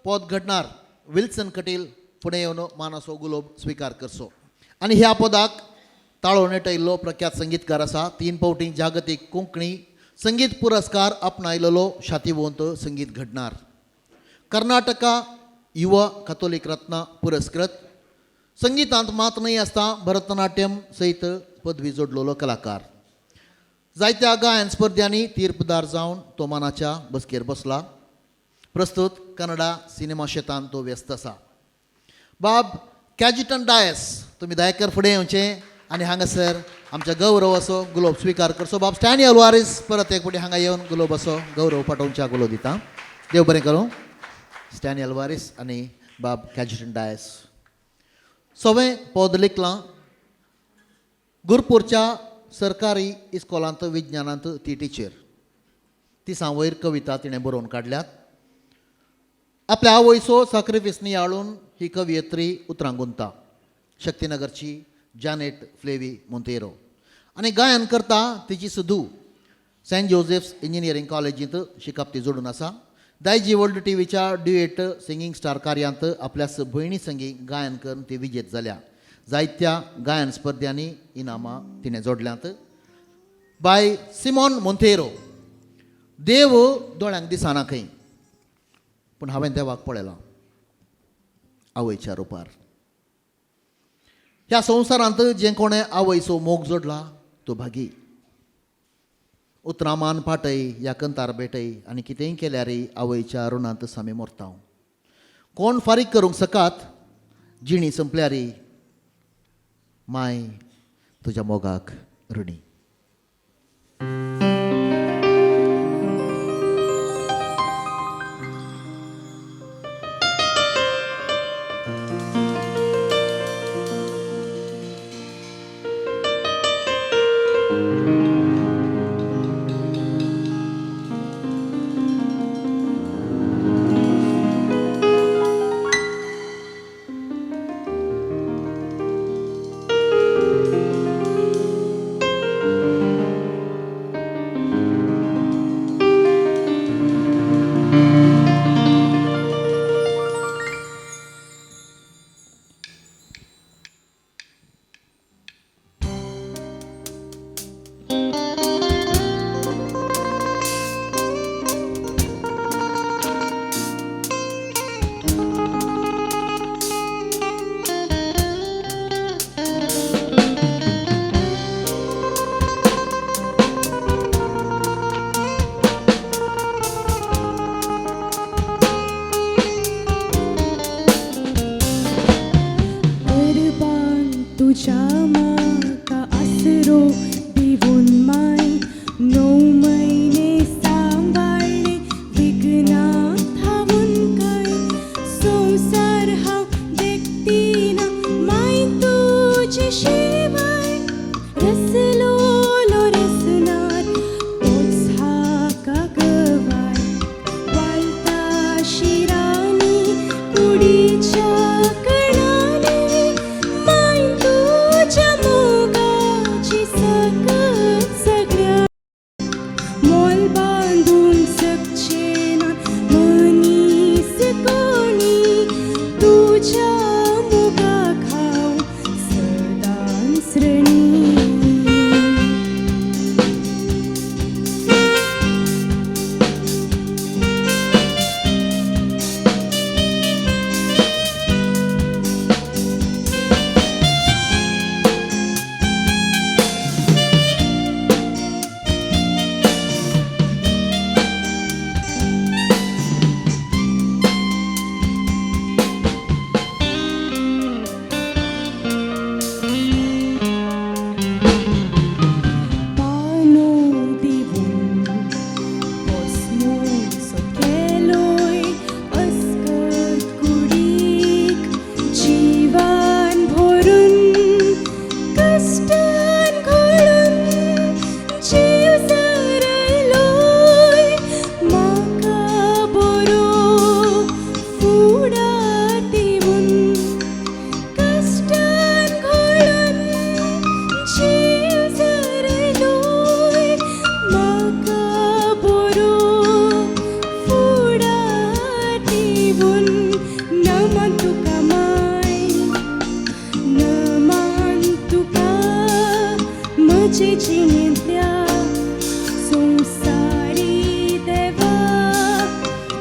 पद घडणार विल्सन कटील फुडें येवन मानाचो गुलोब स्विकार करचो. आनी ह्या पदाक ताळो नेटयल्लो प्रख्यात संगीतकार आसा. 3 फावटी जागतीक कोंकणी संगीत पुरस्कार आपणायलेलो शातिवंत संगीत घडणार कर्नाटका युवा कथोलीक रत्न पुरस्कृत संगीतांत मात न्हय आसता भरतनाट्यम सयत पदवी जोडलेलो कलाकार. जायत्या गायन स्पर्ध्यांनी तीर्पदार जावन तो मानाच्या बसकेर बसला. प्रस्तुत कन्नडा सिनेमा शेतान तो व्यस्त आसा. बाब कॅजिटन डायस, तुमी दयाकर फुडें येवचें आनी हांगासर आमच्या गौरव असो गुलोब स्विकार करचो. बाब स्टॅनी अल्वारीस परत एक फुडें हांगा येवन गुलोब असो गौरव पाठोवच्या गुलो दिता. देव बरें करूं. स्टॅनी अल्वारीस आनी बाब कॅजिटन डायस. सवें पद लिखलां. गुरपूरच्या सरकारी इस्कोलांत विज्ञानांत ती टिचर. तिसां वयर कविता तिणें बरोवन काडल्यात. आपल्या आवयचो साक्रिफीस नियाळून ही कवियत्री उतरां गुंता. शक्तीनगरची जानेट फ्लेवी मोंतेरो. आनी गायन करता तिची सुदू सेंट जोसेफ्स इंजिनियरींग कॉलेजींत शिकप ती जोडून आसा. दायजी वर्ल्ड टीव्हीच्या ड्युएट सिंगींग स्टार कार्यांत आपल्या भयणी संगी गायन करून ती विजेत जाल्या. जायत्या गायन स्पर्ध्यांनी इनामां तिणें जोडल्यांत. बाय सिमॉन मोंतेरो. देव दोळ्यांक दिसना खंय, पूण हांवें देवाक पळयलां आवयच्या रुपार. ह्या संवसारांत जें कोणें आवयचो मोग जोडला तो भागी. उतरां मान पाटय या कंतार भेटय आनी कितेंय केल्यारय आवयच्या ऋणांत सामी मोरता. कोण फारीक करूंक सकात जिणी संपल्यारय माय तुज्या मोगाक ऋणी.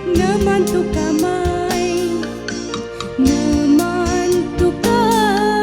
नमन तुका माय, नमन तुका.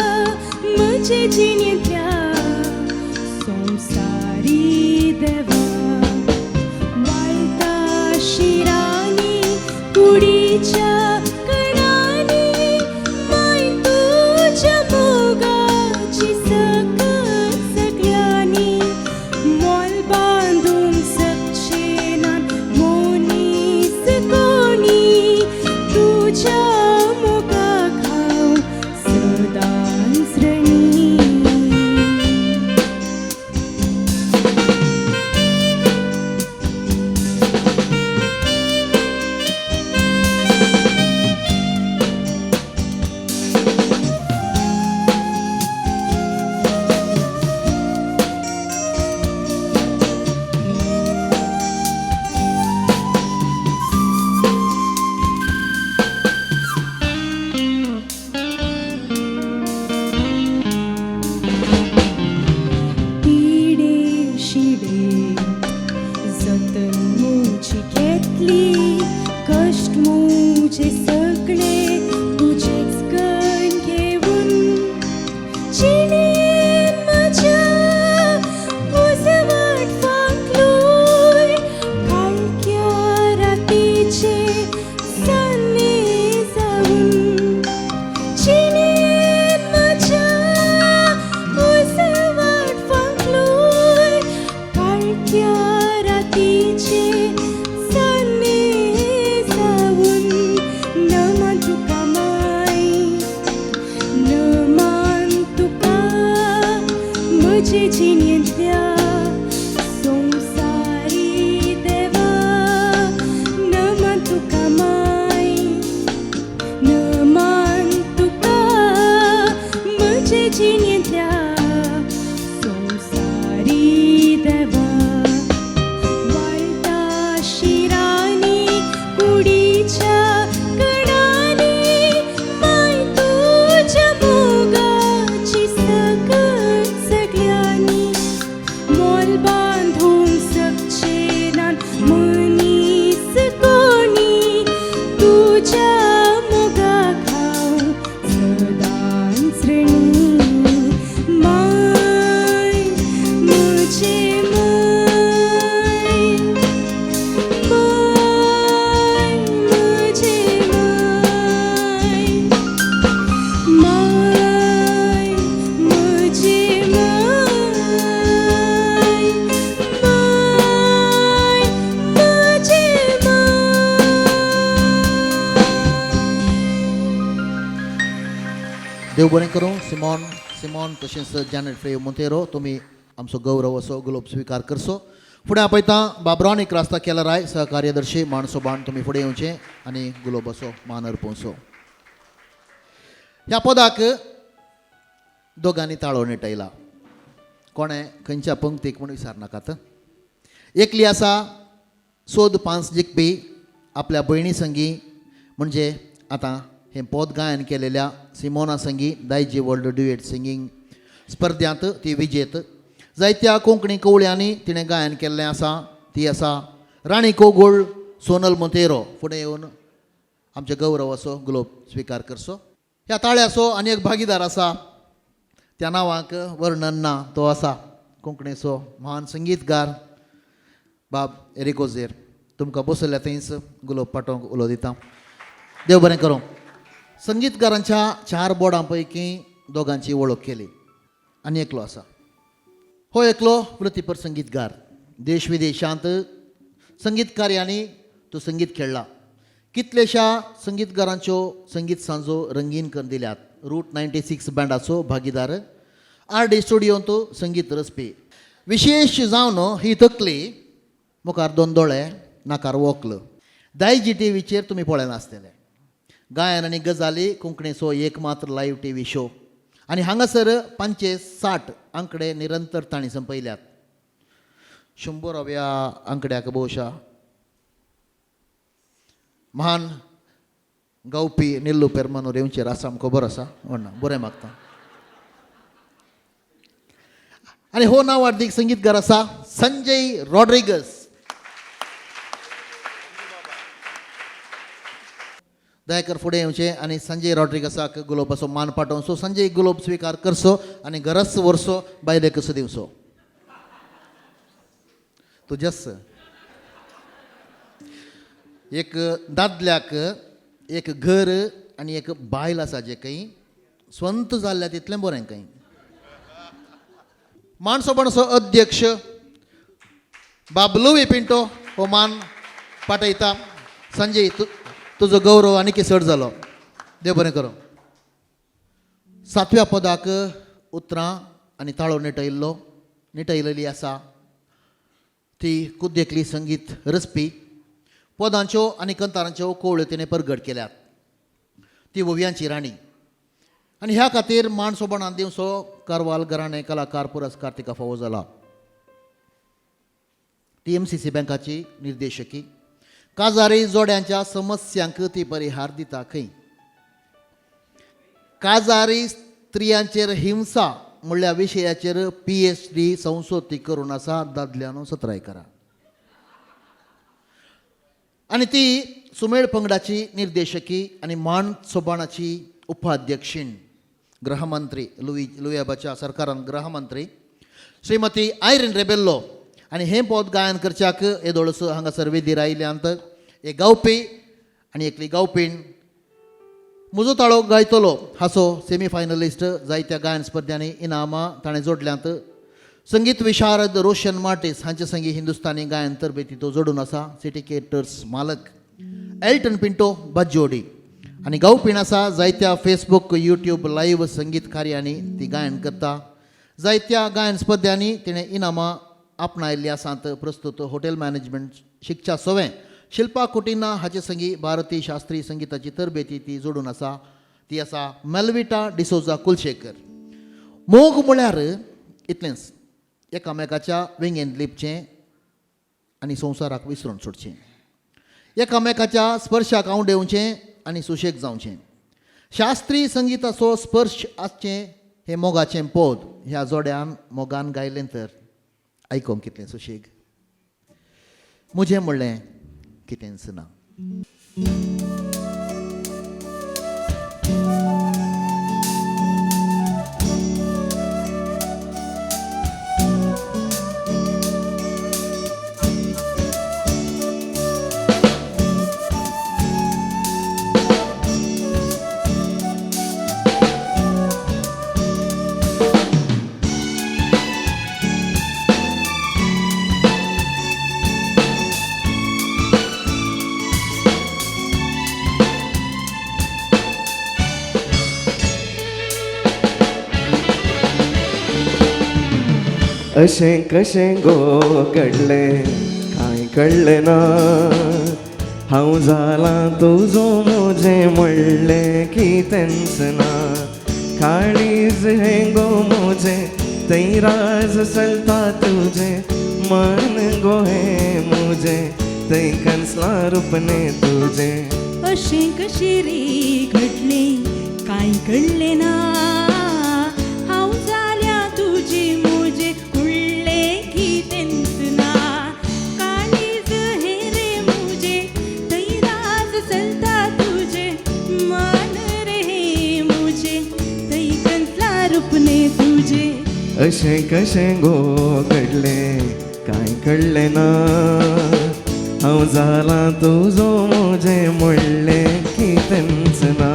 म्हजे जिणेंतल्या संवसारी देवा नमन तुका माय नमन तुका म्हजे जिणेंतल्या संवसारी देवा वाळटा शिरांनी कुडीच्या कणांनी माय तुज्या मोगाची सकत सगळ्यांनी मोल बांदूंक सकचे नात मनीस कोणी तुज्या मोगाक हांव सदांच ऋणी माय म्हजे माय माय म्हजे माय माय म्हजे माय माय म्हजे देव बरें करूं सिमॉन सिमॉन तशेंच जॅनेट फ्रेव मोंतेरो तुमी आमचो गौरव असो गुलोब स्विकार करचो. फुडें आपयता बाबरान एक रास्ता केला राय सहकार्यदर्शी माणसो बाण तुमी फुडें येवचें आनी गुलोब असो मान अर्पोवचो. ह्या पदाक दोगांनी ताळो नेटयला. कोणें खंयच्या पंक्तीक म्हूण विचारनाकात. एकली आसा सोद पांच जिखपी आपल्या भयणी संगी म्हणजे आतां हें पद गायन केलेल्या सिमोना संगी दायजी वर्ल्ड ड्युएट सिंगींग स्पर्ध्यांत ती विजेत. जायत्या कोंकणी कवळ्यांनी तिणें गायन केल्लें आसा. ती आसा राणी कोगूळ सोनल मोंतेरो. फुडें येवन आमचे गौरवाचो गुलोब स्विकार करचो. ह्या ताळ्याचो आनी एक भागीदार आसा त्या नांवाक वर्णन ना. तो आसा कोंकणीचो महान संगीतकार बाब एरिकोझेर. तुमकां बसयल्या थंयच गुलोब पाटोवंक उलो दिता. देव बरें करूं. संगीतकारांच्या चार बोर्डां पैकी दोगांची वळख केली आनी एकलो आसा. हो एकलो वृत्तीपर संगीतकार. देश विदेशांत संगीत कार्यांनी तो संगीत खेळ्ळा. कितलेश्या संगीतकारांच्यो संगीत सांजो रंगीन करून दिल्यात. रूट 96 बँडाचो भागीदार. आर डी स्टुडियोंत संगीत रचपी. विशेश जावन ही तकली मुखार दोन दोळे नाकार वोकल दायजी टी व्हीचेर तुमी पळयनासतले. गायन आनी गजाली कोंकणीचो एकमात्र लायव्ह टी व्ही शो आनी हांगासर 560 आंकडे निरंतर तांणी संपयल्यात. 100व्या आंकड्याक भोवशा महान गावपी निल्लू पेरमानूर येवचेर आसा आमकां खबर आसा. व्हडना बरें मागता. आनी हो नांवार्दीक संगीतकार आसा संजय रॉड्रिगस. दयाकर फुडें येवचें आनी संजय रॉड्रिगसाक गुलोबाचो मान पाटोवचो. संजय गुलोब स्विकार करचो आनी घरच व्हरचो बायलेक कसो दिवचो. तुजेच एक दादल्याक एक घर आनी एक बायल आसा जे खंय स्वंत जाल्ल्या तितलें बरें खंय. माणसो बाणसो अध्यक्ष बाब लुवी पिंटो हो मान पाटयता. संजय तुजो गौरव आनी चड जालो. देव बरें करूं. सातव्या पदाक उतरां आनी ताळो निटयलेली आसा. ती कुद्देकली संगीत रचपी. पदांच्यो आनी कंतारांच्यो कोवळ्यो तिणें परगट केल्यात. ती ओवयांची राणी आनी ह्या खातीर मान सोबणान दिवचो कारवाल घराणें कलाकार पुरस्कार तिका फावो जाला. ती एम सी सी बँकाची निर्देशकी. काजारी जोड्यांच्या समस्यांक ती परिहार दिता खंय. काजारी स्त्रियांचेर हिंसा म्हणल्या विशयाचेर PhD संसोद ती करून आसा. दादल्यानो सत्राय करा. आनी ती सुमेळ पंगडाची निर्देशकी आनी मान सोबाणाची उपाध्यक्षीण. गृहमंत्री लुयाबाच्या सरकारान गृहमंत्री श्रीमती आयरीन रेबेल्लो. आनी हें पद गायन करच्याक येदोळस हांगासर वेदीर आयल्यांत एक गावपी आनी एकली गावपीण. म्हजो ताळो गायतलो हाचो सेमी फायनलिस्ट. जायत्या गायन स्पर्ध्यांनी इनामां ताणें जोडल्यांत. संगीत विशारद रोशन मार्टीस हांचे संगी हिंदुस्तानी गायन तरबेती तो जोडून आसा. सिटी केटर्स मालक एल्टन पिंटो बाजोडी आनी गावपीण आसा. जायत्या फेसबूक युट्यूब लायव्ह संगीत कार्यांनी ती गायन करता. जायत्या गायन स्पर्ध्यांनी तिणें इनामां आपणायल्लीं आसात. प्रस्तुत हॉटेल मॅनेजमेंट शिकच्या सवें शिल्पा कुटिन्हा हाचे संगी भारतीय शास्त्रीय संगीताची तरबेती ती जोडून आसा. ती आसा मेलविटा डिसोजा कुलशेखर. मोग म्हळ्यार इतलेंच, एकामेकाच्या वेंगेंत लिपचें आनी संवसाराक विसरून सोडचें, एकामेकाच्या स्पर्शाक आंवडेवचें आनी सुशेग जावचें. शास्त्रीय संगीताचो स्पर्श आसचें हें मोगाचें पद ह्या जोड्यान मोगान गायलें तर आयकोंक कितलें सुशेग. म्हजें म्हणलें कितेंच ना. अशें कशें गो घडलें कांय कळ्ळें ना, हांव जालां तुजो म्हजें म्हणलें कितेंच ना. काळीज हें गो म्हजें थंय राज चलता तुजें, मन गो हें म्हजें थंय कंसलां रुपने तुजें. अशें कशें रे घडलें कांय कळ्ळें ना, हांव जाल्या तुजें म्हजें उरलें कितेंच ना. काळीज हें रे म्हजें थंय राज चलता तुजें, मन रे हें म्हजें थंय कंसलां रुपने तुजें. अशें कशें गो घडलें कांय कळ्ळें ना, हांव जालां तुजो म्हजें म्हणलें कितेंच ना.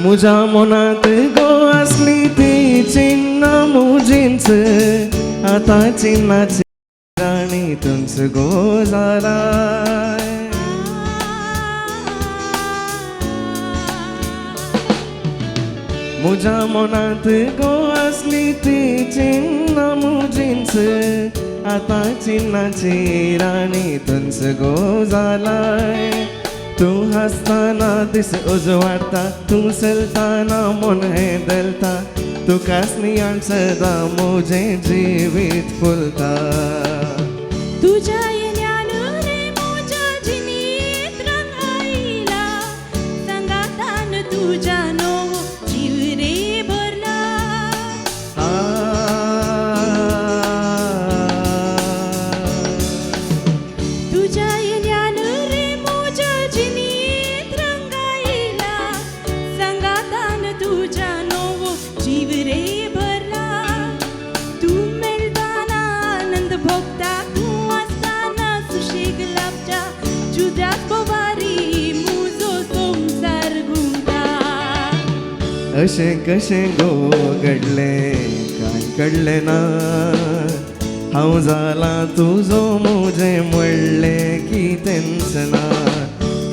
म्हज्या मनांत गो आसली ती चिन्नां म्हजींच, आतां चिन्नाची राणी तुमच गो जालाय. म्हज्या मनांत गो आसली ती चिन्नां म्हजींच, आतां चिन्नाची राणी तुमच गो जालाय. तूं हासतना दीस उजवाडटा, तूं चलतना मन हें दलता, तुकाच नियाळ सदां म्हजें जिवीत फुलता. तुज्या येण्यान रे म्हज्या जिणेंत रंग आयला, सांगातान तुज्या नवो जीव रे भरला. तुज्या येण्यान रे म्हज्या जिणेंत रंग आयला, सांगातान तुज्या नवो जीव रे भरला. तूं मेळटाना आनंद भोगता, तूं आसतना सुशेग लाभता, तुज्याच बोवारी म्हजो संवसार घुंवता. अशें कशें गो घडलें कांय कळ्ळें ना, हांव जालां तुजो म्हजें म्हणलें कितेंच ना.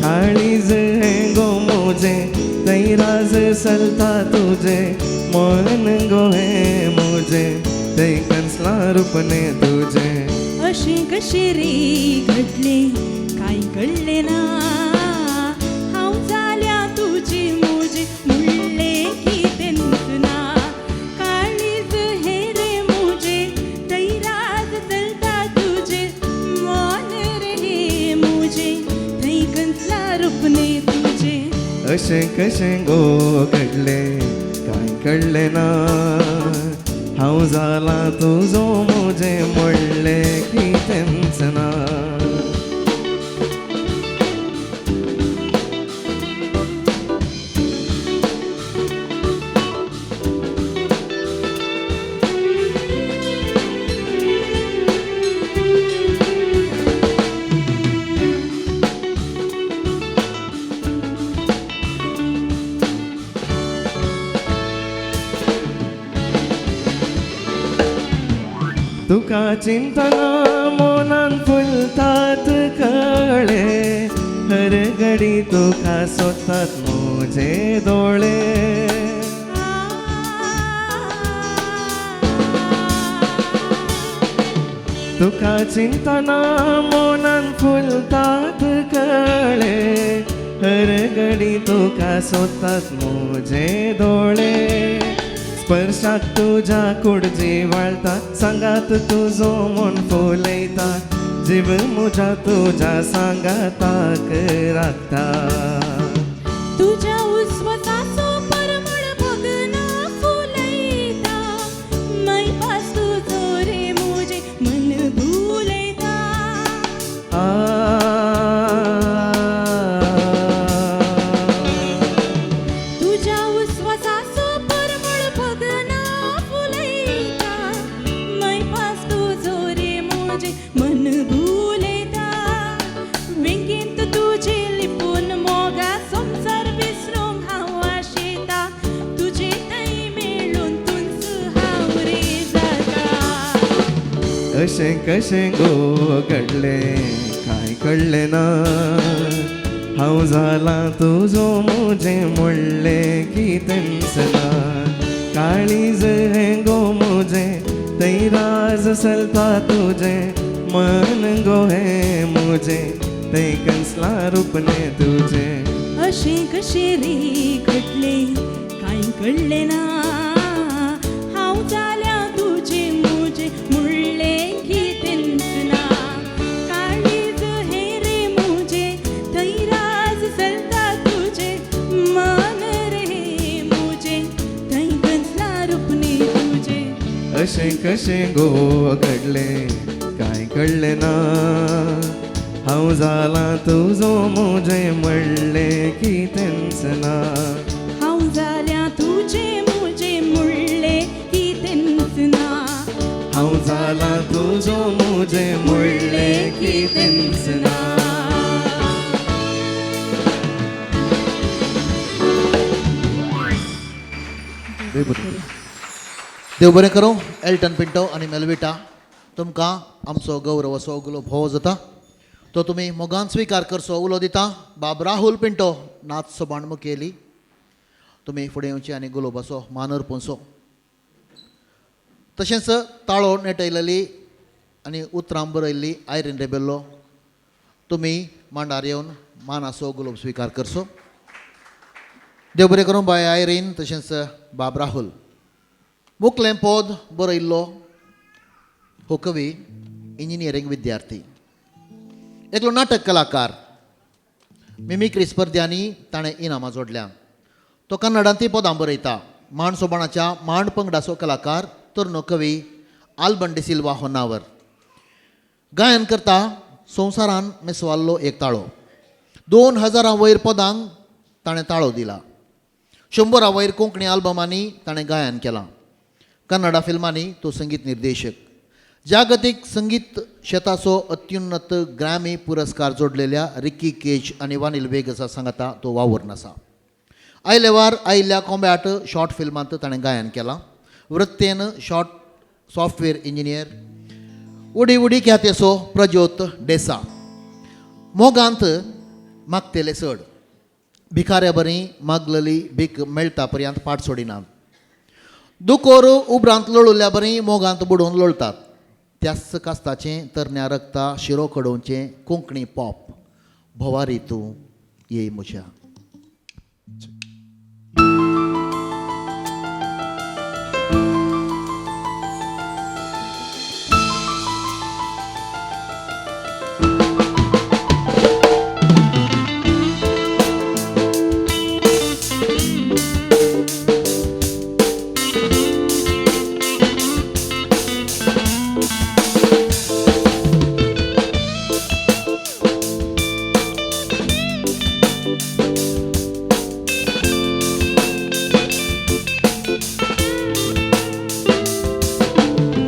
काळीज हें गो म्हजें थंय राज चलता तुजें, मन गो हें म्हजें थंय कंसलां रुपने तुजें. अशें कशें रे घडलें कांय कळ्ळें ना, हांव जाल्या तुजें म्हजें म्हणलें कितेंच ना. काळीज हें रे म्हजें थंय राज चलता तुजें, मन रे हें म्हजें थंय कंसलां रुपने तुजें. अशें कशें गो घडलें कांय कळ्ळें ना, हांव जालां तुजो म्हजें म्हणलें कितेंच ना. तुका चिंतना मनान फुलतात कळे हर घडी तुका सोदतात म्हजे दोळे तुका चिंतना मनान फुलतात कळे हर घडी तुका सोदतात म्हजे दोळे स्पर्शाक तुज्या कूड जिवाळता सांगात तुजो मन फुलयता जीव म्हज्या तुज्या सांगाताक राखता तुज्या उस्वासाचो परमळ भगना फुलयता मैपास तुजो रे म्हजें मन भुलयता तुज्या उस्वासाचो परमळ भगना फुलयता मैपास तुजो रे म्हजें मन भुलयता वेंगेंत तुजे लिपून मोगा संवसार विसरूंक हांव आशेता तुजे थंय मेळून तुंच हांव रे जाता. अशें कशें गो घडलें कांय कळ्ळें ना हांव जालां तुजो म्हजें म्हणलें कितेंच ना काळीज हें गो म्हजें थंय राज चलता तुजें मन गो हें म्हजें थंय कसलां रुपनें तुजें. अशें कशें रे घडलें कांय कळ्ळें ना हांव जाल्या तुजें म्हजें म्हणलें कितेंच ना काळीज हें रे म्हजें थंय राज चलता तुजें मन रे म्हजें थंय कसलां रुपनें तुजें. अशें कशें गो घडलें कांय कळ्ळें ना हांव जालां तुजो म्हजें म्हणलें कितेंच ना हांव जाल्या तुजें म्हजें म्हणलें कितेंच ना हांव जालां तुजो म्हजें म्हणलें कितेंच ना. देव बरें करूं. एल्टन पिंटो आनी मेलविटा तुमकां आमचो गौरव असो उलो भोव जाता तो तुमी मोगान स्विकार करचो उलो दिता. बाब राहुल पिंटो नाच सोबाण मुखेली तुमी फुडें येवचे आनी गुलोबाचो मान अर्पुंचो. तशेंच ताळो नेटयलेली आनी उतरां बरयल्ली आयरीन रेबेल्लो तुमी मांडार येवन मानाचो गुलोब स्विकार करचो. देव बरें करूं बाय आयरीन तशेंच बाब राहुल. मुकलें पद बरयल्लो हो कवी इंजिनियरींग विद्यार्थी एकलो नाटक कलाकार मिमिक्री स्पर्ध्यांनी ताणें इनामां जोडल्या. तो कन्नडांतय पदां बरयता. मांड सोबाणाच्या मांड पंगडाचो कलाकार तरनो कवी आल्बन डिसिल्वा होन्नावर. गायन करता संवसारान मेसवाल्लो एक ताळो. 2000 वयर पदांक ताणें ताळो दिला. 100 वयर कोंकणी आल्बमांनी ताणें गायन केलां. कन्नडा फिल्मांनी तो संगीत निर्देशक. जागतीक संगीत शेताचो अत्युन्नत ग्रॅमी पुरस्कार जोडलेल्या रिकी केज आनी वानील वेगसा सांगाता तो वावुरून आसा. आयलेवार आयिल्ल्या कॉम्बॅट शॉर्ट फिल्मांत ताणें गायन केलां. वृत्तेन शॉर्ट सॉफ्टवेअर इंजिनियर उडी उडी ख्यातेचो प्रज्योत डेसा. मोगांत मागतेले चड भिकाऱ्या बरी मागलेली भीक मेळटा पर्यंत पाट सोडिनात. दुकोर उपरांत लोळुल्ल्या बरी मोगांत बुडोवन लोळतात. त्याच कास्ताचें तरण्या रक्ता शिरो कडोवचें कोंकणी पॉप भोवारी तूं ये म्हज्या.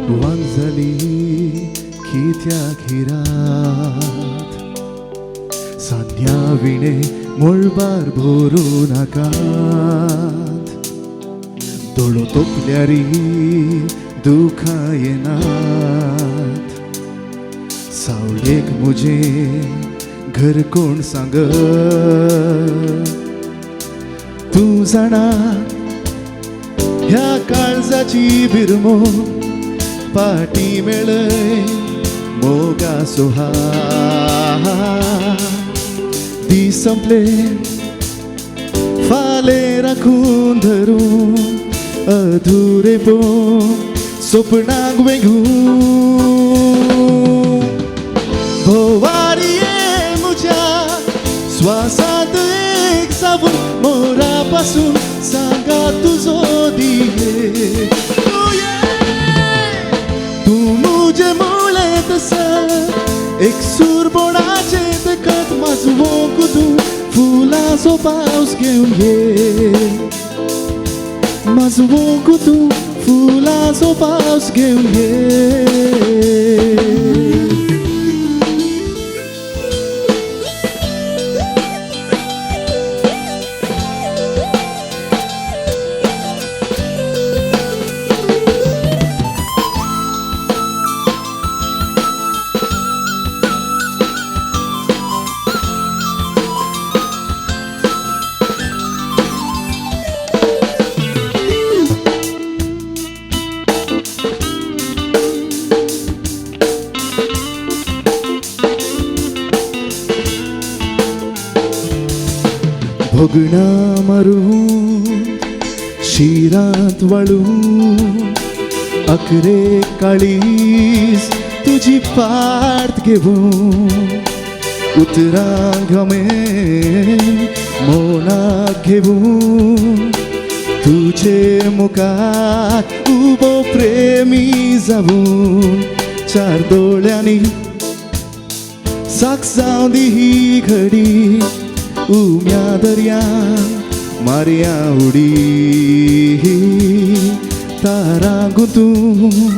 वांजली कित्याक ही रात सान्या विणे मुळबार भरू नाकात दोळो तोपल्यारी दुखां येनात सावळेक म्हजें घर कोण सांग तूं जाणा ह्या काळजाची बिरमो पाटी मेळय मोगा सोहा दीस संपले फाले राखून धरून अधुरे पो सपनाक वेगूं भोवारिये म्हज्या स्वासांत एक साबून मोरा पासून सांगा तुजो दिये तूं म्हजें मुळें तसं एक सूरबोणाचें देखत माजवोंक तूं फुलांचो पावस घेवन ये माजवोंक तूं फुलांचो पावस घेवन ये. भोगणां मारून शिरांत वाळून अकरे काळीज तुजी पार्त घेवन उतरां घमे मोनाक घेवन तुजे मुखार उबो प्रेमी जावन चार दोळ्यांनी साक्ष जावं दी ही घडी उम्या दर्या मारया उडी तारा गुंतून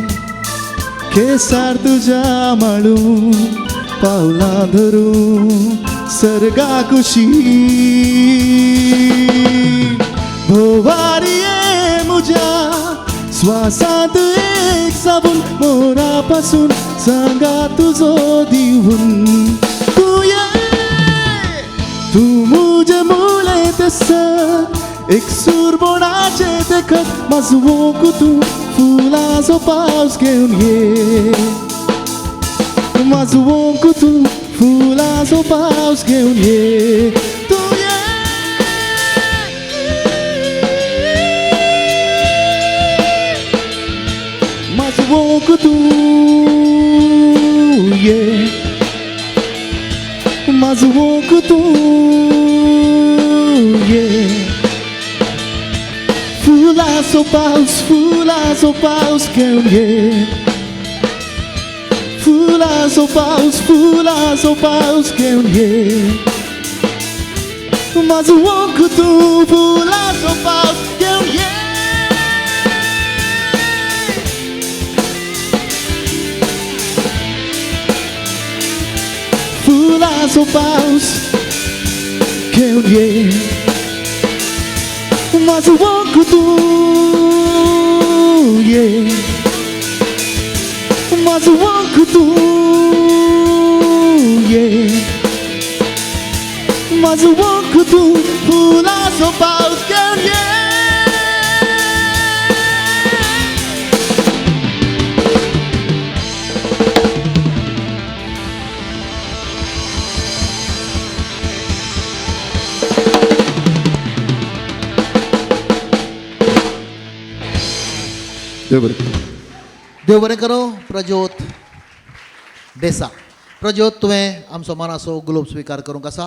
केसार तुज्या माळून पावलां धरून सर्गा कुशी भोवारिये म्हज्या स्वासांत एक साबून मोरा पासून सांगा तुजो दिवन तूं ये तूं म्हजें मुळें तसं एक सूरबोणाचें देखत माजवोंक तूं फुलांचो पावस घेवन ये माजवोंक तूं फुलांचो पावस घेवन ये तूं ये माजवोंक तूं ये माजवोंक तूं ये फुलांचो पावस घेवन ये फुलांचो पावस घेवन ये माजवोंक तूं फुलांचो पावस घेवन ये. फुलांचो पावस घेवन ये माजवोंक तूं ये माजवोंक तूं ये माजवोंक तूं फुलांचो पावस घेवन ये. देव बरें करूं. देव बरें करूं. प्रज्योत डेसा, प्रज्योत तुवें आमचो मानाचो गुलोब स्विकार करूंक आसा.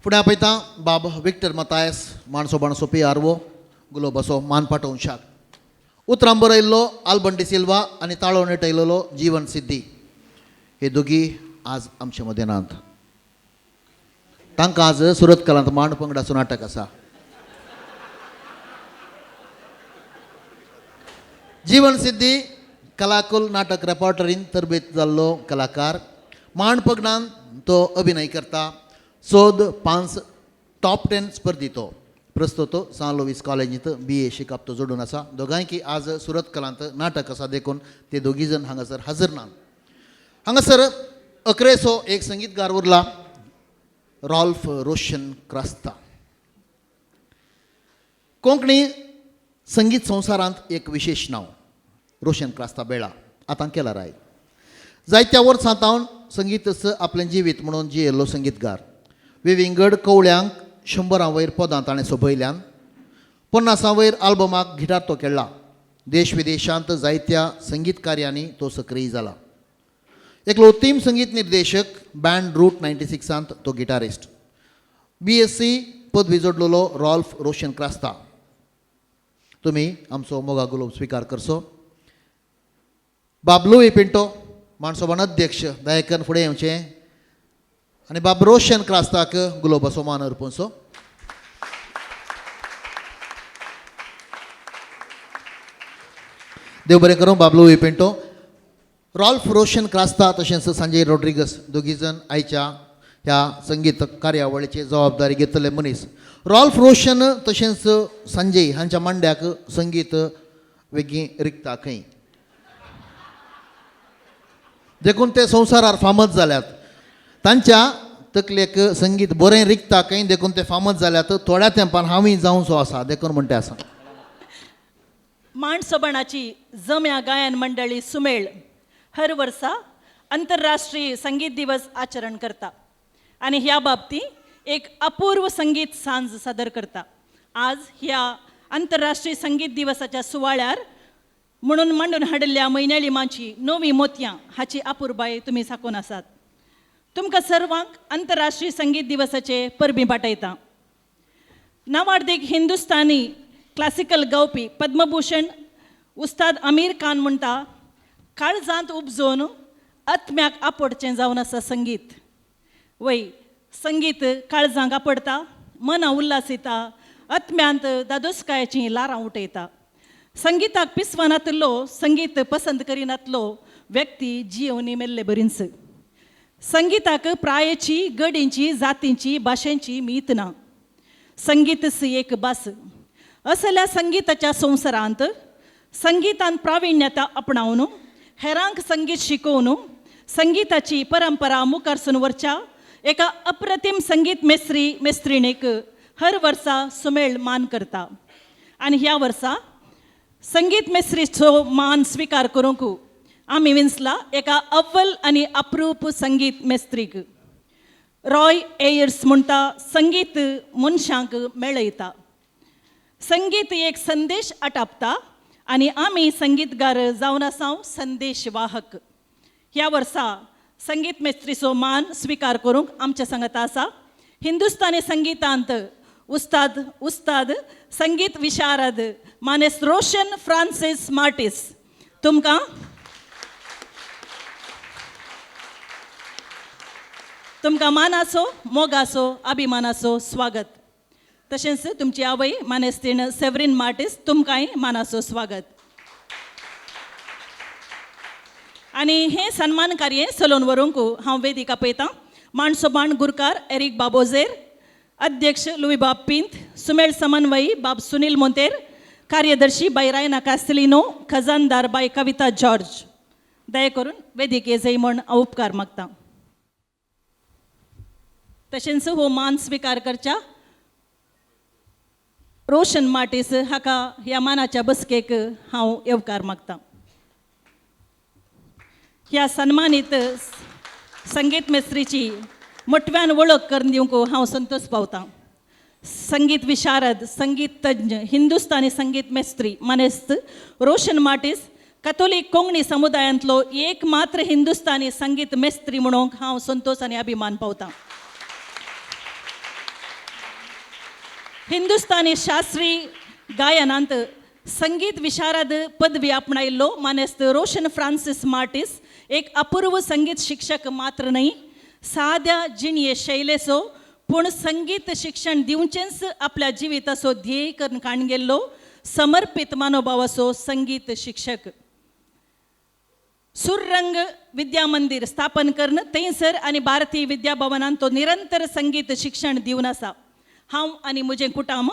फुडें आपयता बाब Victor Mathias माणसो बाणसो P R O गुलोबाचो मान पाटोवशाक. उतरां बरयल्लो आल्बन डिसिल्वा आनी ताळो नेटयलेलो जीवन सिद्धी हे दोगी आज आमचे मदें नात. तांकां आज सुरतकलांत मांड पंगडाचो नाटक आसा. जीवन सिद्धी कलाकुल नाटक रेपर्टरीन तरबेत जाल्लो कलाकार, मांड पगडान तो अभिनय करता. सोद 5 टॉप 10 स्पर्धी तो प्रस्तुत सान लुवीस कॉलेजींत बी ए शिकप तो जोडून आसा. दोगांयकी आज सुरत कलांत नाटक आसा देखून ते दोगी जण हांगासर हजर ना. हांगासर अकरेचो एक संगीतकार उरला, रॉल्फ रोशन क्रास्ता. कोंकणी संगीत संवसारांत एक विशेष नांव रोशन क्रास्ता बेळा आतां केला राय. जायत्या वर्सां तावन संगीतच आपलें जिवीत म्हणून जियेल्लो संगीतकार. विविंगड कवळ्यांक 100 वयर पदां ताणें सोबयल्यान. 50 वयर आल्बमाक गिटार तो खेळ्ळा. देश विदेशांत जायत्या संगीत कार्यांनी तो सक्रीय जाला. एकलो उत्तीम संगीत निर्देशक, बँड रूट 96 तो गिटारिस्ट. BSc पदवी जोडलेलो रॉल्फ रोशन क्रास्ता. तुमी आमचो मोगा गुलोब स्विकार करचो. बाब लुई पिंटो माणसोबान अध्यक्ष दयाकन फुडें येवचें आनी बाब रोशन क्रास्ताक गुलोबाचो मान अर्पणचो. देव बरें करूं बाब लुई पिंटो. रॉल्फ रोशन क्रास्ता तशेंच संजय रॉड्रिगस दोगी जण आयच्या ह्या संगीत कार्यावळीची जबाबदारी घेतले मनीस. रॉल्फ रोशन तशेंच संजय हांच्या मांड्याक संगीत वेगीं रिगता खंय, देखून ते संवसारार फामद जाल्यात. तांच्या तकलेक संगीत बरें रिगता खंय, देखून ते फामद जाल्यात. थोड्या तेंपान हांवूय जावचो आसा देखून म्हणटा आसा. माणसोबणाची जम्या गायन मंडळी सुमेळ हर वर्सा आंतरराष्ट्रीय संगीत दिवस आचरण करता आनी ह्या बाबतींत एक अपूर्व संगीत सांज सादर करता. आज ह्या आंतरराष्ट्रीय संगीत दिवसाच्या सुवाळ्यार म्हणून मांडून हाडिल्ल्या म्हयन्याळी माची नवी मोतयां हाची अपुरबाय तुमी साकून आसात. तुमकां सर्वांक आंतरराष्ट्रीय संगीत दिवसाचे परबीं पाठयता. नावार्दीक हिंदुस्तानी क्लासिकल गावपी पद्मभूषण उस्ताद आमीर खान म्हणटा, काळजांत उपजोवन आत्म्याक आपडचें जावन आसा संगीत. वय संगीत काळजांक आपडटा, मनां उल्हास येता, आत्म्यांत दादोसकायेचीं लारां उठयता. संगीताक पिसवनातलो, संगीत पसंत करिनातलो व्यक्ती जियोनी मेल्ले बरींच. संगीताक प्रायेची, गडींची, जातींची, भाशेंची मीत ना. संगीतच एक भास. असल्या संगीताच्या संवसारांत संगीतान प्राविण्यता आपणावन हेरांक संगीत शिकोवन संगीताची परंपरा मुखारसून व्हरच्या एका अप्रतीम संगीत मेस्त्री मेस्त्रिणीक हर वर्सा सुमेळ मान करता. आनी ह्या वर्सा संगीत मेस्त्रीचो मान स्विकार करूंक आमी विंचला एका अव्वल आनी अप्रूप संगीत मेस्त्रीक. रॉय एयर्स म्हणटा, संगीत मनशांक मेळयता, संगीत एक संदेश आटापता आनी आमी संगीतगार जावन आसाव संदेश वाहक. ह्या वर्सा संगीत मेस्त्रीचो मान स्विकार करूंक आमच्या सांगता आसा हिंदुस्तानी संगीतांत उस्ताद उस्ताद संगीत विशारद मानेस रोशन फ्रांसीस मार्टीस. तुमकां तुमकां मानाचो, मोगाचो, अभिमानाचो स्वागत. तशेंच तुमची आवय मानेस्तीण सेवरीन मार्टीस तुमकांय मानाचो स्वागत. आनी हें सन्मान कार्य चलोवन व्हरूंक हांव वेदीक आपयतां माणसोबाण गुरकार एरीक बाबोझेर, अध्यक्ष लुईबाब पिंत, सुमेळ समन्वयी बाब सुनील मोंतेर, कार्यदर्शी बाय रायना कास्तेलिनो, खजानदार बाय कविता जॉर्ज. दया करून वेदीक येजय म्हण हांव उपकार मागता. तशेंच हो मान स्विकार करच्या रोशन मार्टीस हाका ह्या मानाच्या बसकेक हांव येवकार मागता. ह्या सन्मानीत संगीत मेस्त्रीची मोटव्यान वळख करून दिवंक हांव संतोष पावतां. संगीत विशारद, संगीत तज्ञ, हिंदुस्तानी संगीत मेस्त्री मानेस्त रोशन मार्टीस कथोलीक कोंकणी समुदायांतलो एक मात्र हिंदुस्तानी संगीत मेस्त्री म्हणूंक हांव संतोष आनी अभिमान पावतां. हिंदुस्तानी शास्त्रीय गायनांत संगीत विशारद पदवी आपणायल्लो मानेस्त रोशन फ्रांसीस मार्टीस एक अपूर्व संगीत शिक्षक मात्र न्हय, साद्या जिणये शैलेचो पूण संगीत शिक्षण दिवचेंच आपल्या जिविताचो ध्येय करून काण गेल्लो समर्पित मनोभावाचो संगीत शिक्षक. सुररंग विद्या मंदिर स्थापन करून थंयसर आनी भारतीय विद्या भवनान तो निरंतर संगीत शिक्षण दिवन आसा. हांव आनी म्हजें कुटुंब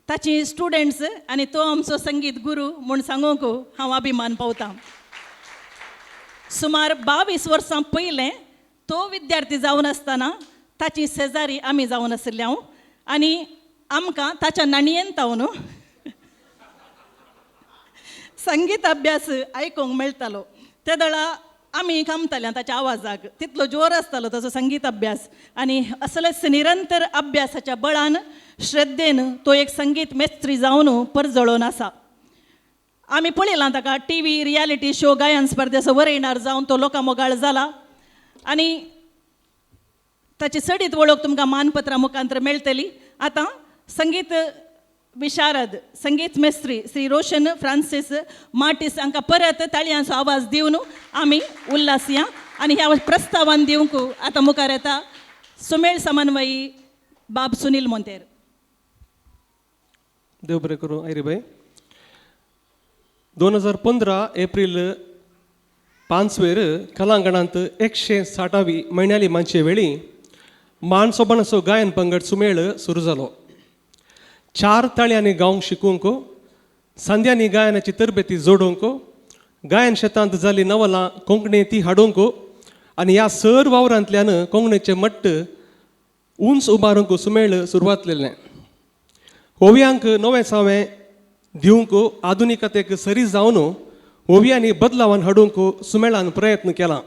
ताची स्टुडंट्स आनी तो आमचो संगीत गुरू म्हूण सांगूंक हांव अभिमान पावतां. सुमार 22 वर्सां पयलें तो विद्यार्थी जावन आसतना ताची शेजारी आमी जावन आशिल्ले हांव आनी आमकां ताच्या नाणयेन तावन संगीत अभ्यास आयकूंक मेळटालो. ते दळा आमी कामताले ताच्या आवाजाक, तितलो जोर आसतालो ताचो संगीत अभ्यास. आनी असलेच निरंतर अभ्यासाच्या बळान श्रद्धेन तो एक संगीत मेस्त्री जावन परजळोन आसा. आमी पळयलां ताका टी व्ही रियलिटी शो गायन स्पर्धेचो वरयणार जावन तो लोकां मोगाळ जाला आनी ताची चडीत वळख तुमकां मानपत्रां मुखांतर मेळटली. आतां संगीत विशारद संगीत मेस्त्री श्री रोशन फ्रांसीस मार्टीस हांकां परत ताळयांचो आवाज दिवन आमी उल्लासया आनी ह्या प्रस्तावान दिवंक आतां मुखार येता सुमेळ समन्वयी बाब सुनील मोंतेर. देव बरें करूं आयरीबाय. 2015 एप्रील 5वेर कलांगणांत 160वी म्हयन्याली मानचे वेळी मानसोबानाचो गायन पंगड सुमेळ सुरू जालो. 4 ताळ्यांनी गावंक शिकूंक, सांध्यांनी गायनाची तरबेती जोडूंक, गायन शेतांत जाल्ली नवलां कोंकणी ती हाडूंक आनी ह्या सर वावरांतल्यान कोंकणीचें मट्ट उंच उबारूंक सुमेळ सुरवात केल्लें. ओवयांक नवें सावें दिवंक आधुनिकतेक सरी जावन ओवयांनी बदलावान हाडूंक सुमेळान प्रयत्न केला.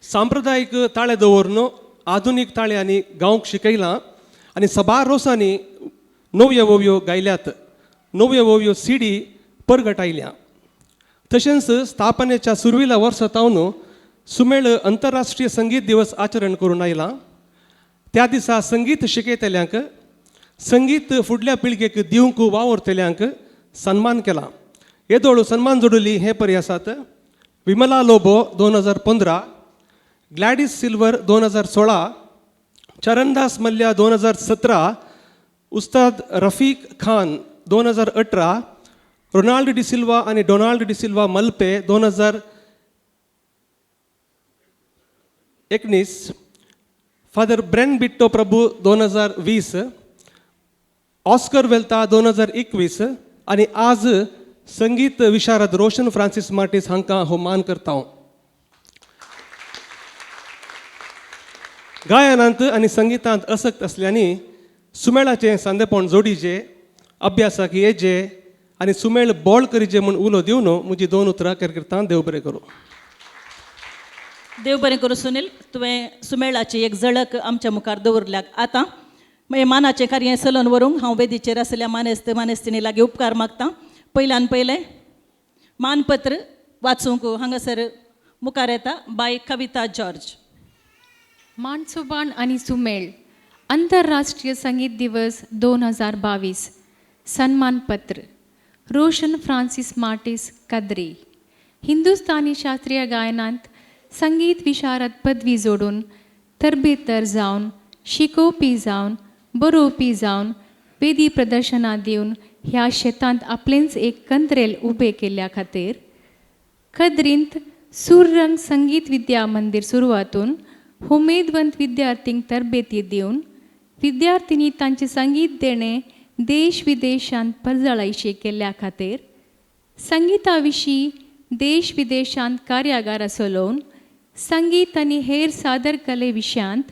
सांप्रदायीक ताळे दवरून आधुनीक ताळ्यांनी गावंक शिकयलां आनी सबार रोसांनी नव्यो ओवयो गायल्यात, नव्यो ओवयो सीडी परगटायल्या. तशेंच स्थापनेच्या सुरवेल्या वर्सा तावन सुमेळ अंतरराष्ट्रीय संगीत दिवस आचरण करून आयला. त्या दिसा संगीत शिकयतल्यांक, संगीत फुडल्या पिळगेक दिवंक वावुरतल्यांक सन्मान केला. येदोळ सन्मान जोडली हे परी आसात: विमला लोबो 2015, ग्लॅडीस सिल्वर 2016, चरणदास मल्ल्या 2017, उस्ताद रफीक खान 2018, रोनाल्ड डिसिल्वा आनी डोनाल्ड डिसिल्वा मल्पे 2019, फादर ब्रेन बिट्टो प्रभू 2020, ऑस्कर वेल्ता 2021 आनी आज संगीत विशारद रोशन फ्रांसीस मार्टीस हांकां हो मान करता हांव. गायनांत आनी संगितांत असक्त आसल्यांनी सुमेळाचें सांदेपण जोडीचे, अभ्यासाक येजे आनी सुमेळ बोळ करीचे म्हूण उलो दिवन म्हजी 2 उतरां करता. देव बरें करूं. देव बरें करूं सुनील, तुवें सुमेळाची एक झळक आमच्या मुखार दवरल्या. आतां मागीर मानाचें कार्य चलोवन व्हरूंक हांव वेदीचेर आशिल्ल्या मानेस्त मानेस्तिनी लागीं उपकार मागता. पयल्यान पयलें मानपत्र वाचूंक हांगासर मुखार येता बाय कविता जॉर्ज. मानसोबाण आनी सुमेळ आंतरराष्ट्रीय संगीत दिवस 2022 सन्मानपत्र रोशन फ्रांसीस मार्टीस काद्री. हिंदुस्तानी शास्त्रीय गायनांत संगीत विशारद पदवी जोडून तरबेतर जावन शिकोवपी जावन बरोवपी जावन वेदी प्रदर्शनां दिवन ह्या शेतांत आपलेंच एक कंत्रेल उबें केल्ल्या खातीर खद्रींत सुररंग संगीत विद्या मंदीर सुरवातून उमेदवंत विद्यार्थींक तरबेती दिवन विद्यार्थिनी तांचें संगीत देणें देश विदेशांत परजळायशें केल्ल्या खातीर संगिता विशीं देश विदेशांत कार्यागारां चलोवन संगीत आनी हेर सादर कले विशयांत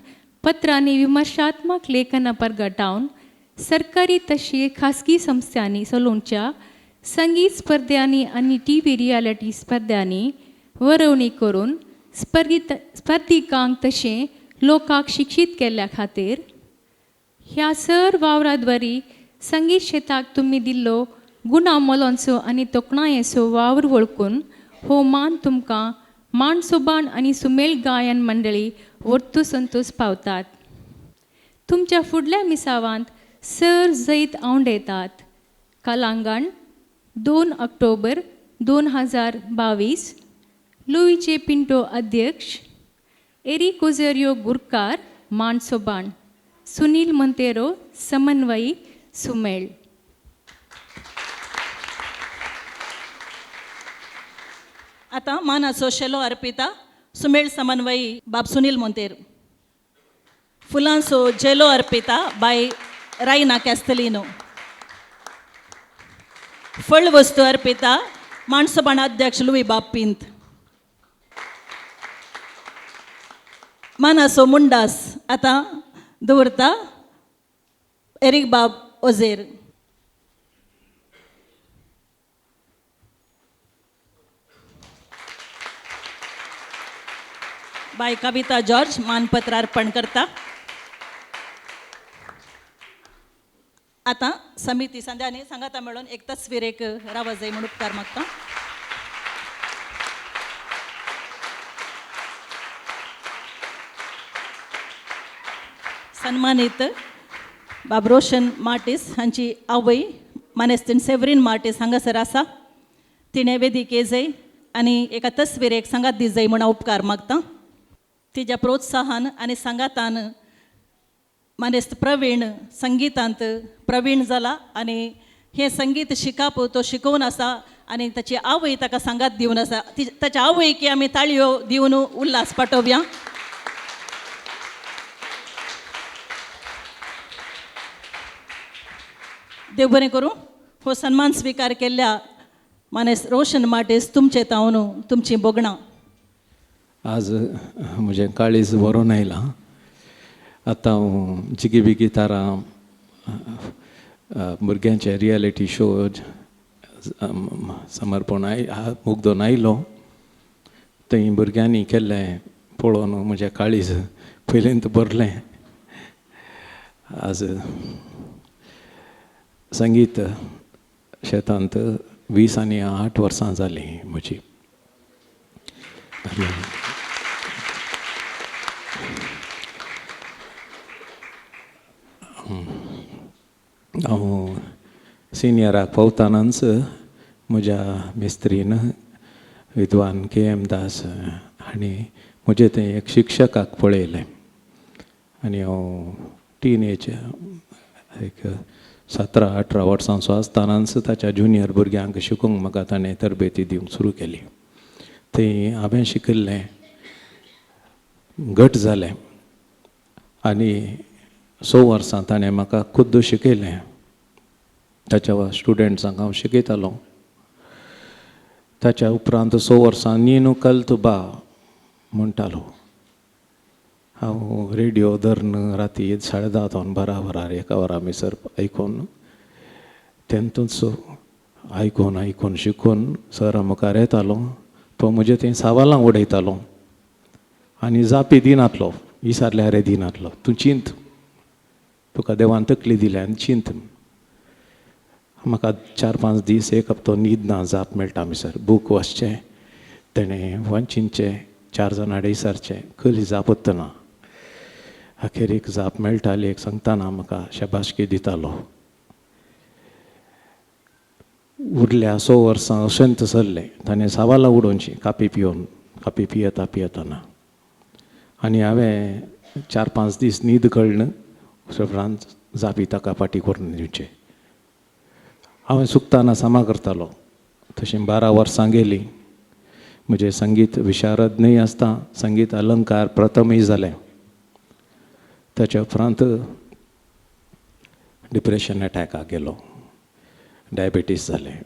पत्रांनी विमर्शात्मक लेखनां परगटावन सरकारी तशी खासगी संस्थांनी चलोवच्या संगीत स्पर्ध्यांनी आनी टी व्ही रियलिटी स्पर्ध्यांनी वरोवणी करून स्पर्धिकांक तशें लोकांक शिक्षीत केल्ल्या खातीर ह्या सर वावराद्वारी संगीत शेताक तुमी दिल्लो गुणा मोलांचो आनी तोखणायेचो वावर वळखून हो मान तुमकां मानसोबाण आनी सुमेळ गायन मंडळी वर्तू संतोष पावतात. तुमच्या फुडल्या मिसावांत सर जैत आवंडेतात. कलांगण 2 ऑक्टोबर 2022, लुईचे पिंटो अध्यक्ष, एरी कोजेरियो गुरकार मानसोबाण, सुनील मंतेरो समन्वयी सुमेळ. आतां मानाचो शेलो अर्पिता सुमेळ समन्वयी बाब सुनील मोंतेर. फुलांचो जेलो अर्पिता बाय रायना कॅस्तलिनो. फळवस्तू अर्पिता माणसोबाण अध्यक्ष लुई बाब पिंत. मानासो मुंडास आतां दवरता एरीक बाब ओझेर. बाय कविता जॉर्ज मानपत्र अर्पण करता. आतां समिती संध्यानी सांगाता मेळून एक तस्वीर एक रावा जाय म्हूण उपकार मागता. सन्मानीत बाब रोशन मार्टीस हांची आवय मानेस्तीन सेवरीन मार्टीस हांगासर आसा. तिणें वेदिके जाय आनी एका तस्वीरेक सांगात दी जाय म्हूण हांव उपकार मागता. तिच्या प्रोत्साहन आनी सांगातान मानेस्त प्रवीण संगितांत प्रवीण जाला आनी हें संगीत शिकप तो शिकोवन आसा आनी ताची आवय ताका सांगात दिवन आसा. ती ताच्या आवयकी आमी ताळयो दिवन उल्हास पाठोवया. देव बरें करूं. हो सन्मान स्विकार केल्ल्या मानेस्त रोशन मार्टीस तुमचे तावन तुमचीं भोगणां. आज म्हजें काळीज भरोन आयलां. आतां हांव जिगी बिगी तारा भुरग्यांचे रियलिटी शो समर्पण मुग्दोन आयलो. थंय भुरग्यांनी केल्लें पळोवन म्हजें काळीज पयलींत भरलें. आज संगीत शेतांत 28 वर्सां जालीं म्हजी. हांव सिनियराक पावतानाच म्हज्या मिस्त्रीन विद्वान के एम दास हांणी म्हजें तें एक शिक्षकाक पळयलें आनी हांव टीन एज एक 17-18 वर्सांचो आसतनाच ताच्या ज्युनियर भुरग्यांक शिकोवंक म्हाका ताणें तरबेती दिवंक सुरू केली. थंय हांवें शिकिल्लें घट जालें आनी 6 वर्सां ताणें म्हाका खुद्द शिकयलें. ताच्या स्टुडंट्सांक हांव शिकयतालो. ताच्या उपरांत 6 वर्सां नीनू कल्त बा म्हणटालो. हांव रेडियो धरून राती 10:30 जावन 12 वरार 1 वरा मिसर आयकून तेंतूच आयकून आयकून शिकून सरा मुखार येतालो. तो म्हजे थंय सवालां उडयतालो आनी जापी दिनातलो. विचारल्यार दिनातलो, तूं चिंत, तुका देवान तकली दिल्या आनी चिंत. म्हाका 4-5 दीस एक हप्तो न्हीद ना, जाप मेळटा मिसर. बूक वाचचें, तेणें वाचिनचें, 4 जाणां विचारचें, कसली जाप ना. अखेरीक जाप मेळटाली. एक सांगतना म्हाका शाबासकी दितालो. उरल्या 6 वर्सां अशेंच सरलें. ताणें सवालां उडोवचीं कापी पिवन, कापी पियेता पियेतना. आनी हांवें 4-5 दीस न्हीद कळ्ळें. उपरांत जापी ताका फाटी करून दिवचें. हांवें चुकतना सामा करतालो. तशें 12 वर्सां गेलीं. म्हजें संगीत विशारद न्हय आसता संगीत अलंकार प्रथमय जालें. ताच्या उपरांत डिप्रेशन एटॅकाक गेलो, डायबिटीज जालें,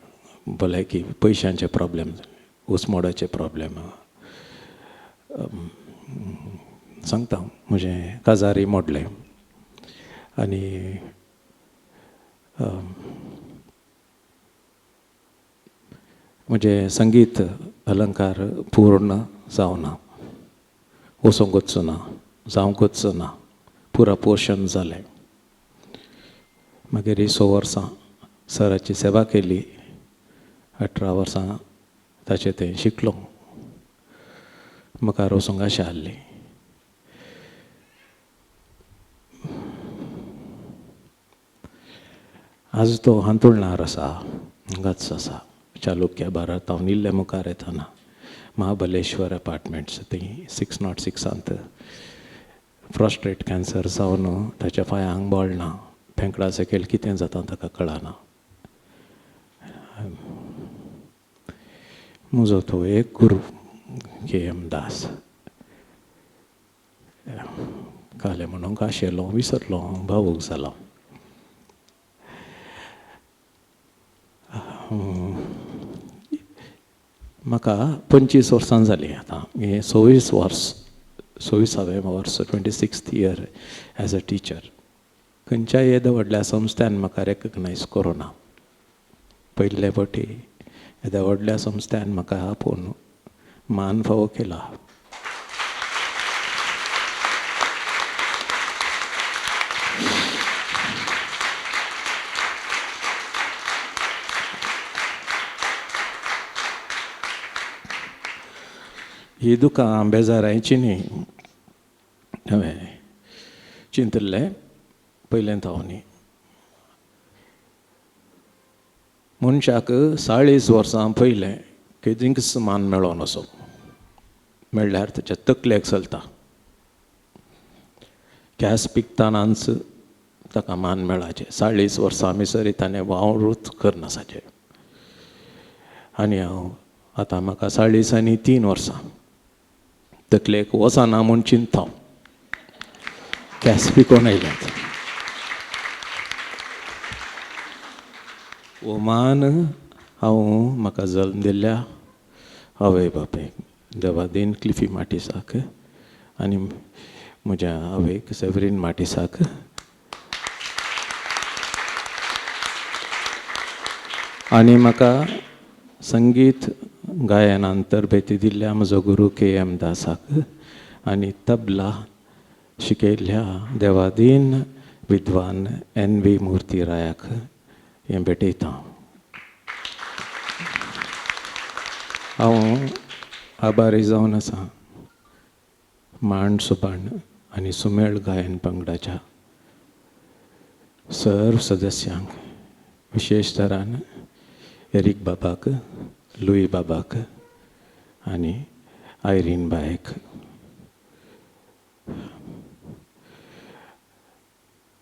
भलायकी पयशांचे प्रॉब्लेम जाले, उस्मोडाचे प्रॉब्लेम. सांगता म्हजें काजारी मोडलें आनी म्हजें संगीत अलंकार पूर्ण जावना, वचोंकूच ना, जावंकूच ना, पुरा पोर्शन जालें. मागीर 6 वर्सां सराची सेवा केली. 18 वर्सां ताचें तें शिकलो. मुखार वचूंक आशा आहली. आज तो हांतुळणार आसा, हांगाच आसा, चालुक्य भारत हांव इल्लें मुखार येतना महाबलेश्वर अपार्टमेंट्स थंय 606 प्रोस्ट्रेट कॅन्सर जावन ताच्या पांयांक बळ ना, पेंकडा सकयल कितें जाता ताका कळना. म्हजो तो एक गुरू के एम दास. कालें म्हणूंक आशिल्लो विसरलो, भावूक जालो. म्हाका 25 वर्सां जालीं आतां, हें 26 वर्स, 26वें वर्स, 26th year as a teacher. खंयच्याय येद्या व्हडल्या संस्थ्यान म्हाका रेकग्नायज करूं ना. पयले फावटी येद्या व्हडल्या संस्थ्यान म्हाका आपोवन मान फावो केला. ही दुकां बेजारायची न्ही, हांवें चिंतिल्लें पयलें तावनी. मनशाक 40 वर्सां पयलें केदींकच मान मेळोन असो मेळ्ळ्यार ताच्या तकलेक चलता. गॅस पिकतानाच ताका मान मेळाचें. 40 वर्सां मिसरी ताणें वावरूच करनासाचें. आनी हांव आतां म्हाका 43 वर्सां, तकलेक वचना म्हूण चिंतता, गॅस पिकोवन आयल्यात. हो मान हांव म्हाका जल्म दिल्ल्या आवय बापायक देवादीन क्लिफी माटीसाक आनी म्हज्या आवयक सेवरीन माटीसाक आनी म्हाका संगीत गायनान तरबेती दिल्ल्या म्हजो गुरू के.एम. दासाक आनी तबला शिकयल्ल्या देवादीन विद्वान एन.व्ही. मूर्ती रायाक हें भेटयता. हांव आभारी जावन आसा मांड सुबाण आनी सुमेळ गायन पंगडाच्या सर्व सदस्यांक, विशेश तरान एरीक बाबाक, लुई बाबाक आनी आयरीन बायक.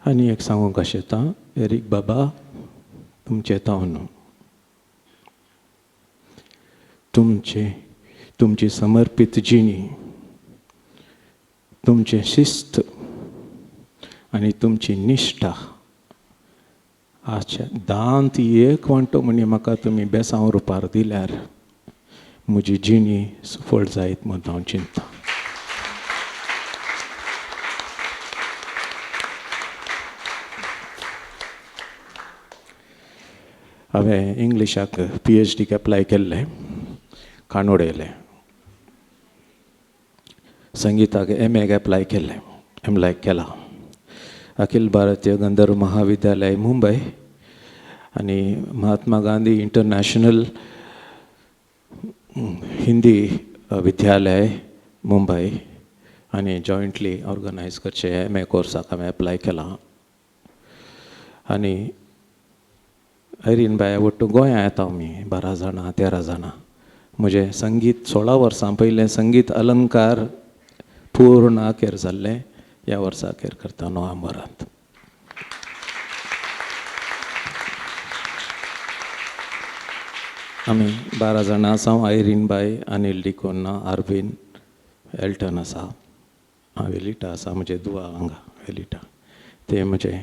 आनी एक सांगूंक आशेता, एरीक बाबा तुमचें तावन तुमचे तुमची समर्पीत जिणी, तुमचें शिस्त आनी तुमची निश्ठा आजच्या दांत एक वांटो म्हणी म्हाका तुमी बेसांव रुपार दिल्यार म्हजी जिणी सुफळ जायत म्हूण हांव चिंतता. हांवें इंग्लिशाक PhDक एप्लाय केल्लें, काण उडयलें. संगीताक MAक एप्लाय केल्लें, एप्लाय केलां. अखिल भारतीय गंधर्व महाविद्यालय मुंबय आनी महात्मा गांधी इंटरनॅशनल हिंदी विद्यालय मुंबय आनी जॉयंटली ऑर्गनायज करचें MA कोर्साक हांवें एप्लाय केलां. आनी आयरीन बाय वट्टू गोंया येता आमी 12 जाणां 13 जाणां. म्हजें संगीत 16 वर्सां पयलें संगीत अलंकार पूर्ण अखेर जाल्लें, ह्या वर्सा अखेर करता नोव्हेंबरांत. आमी 12 जाणां आसा, आयरीन बाय, अनिल डिकोन्ना, आरवीन एल्टन आसा, हांव वेलिटा आसा, म्हजें दुआ हांगा वेलिटा, ते म्हजें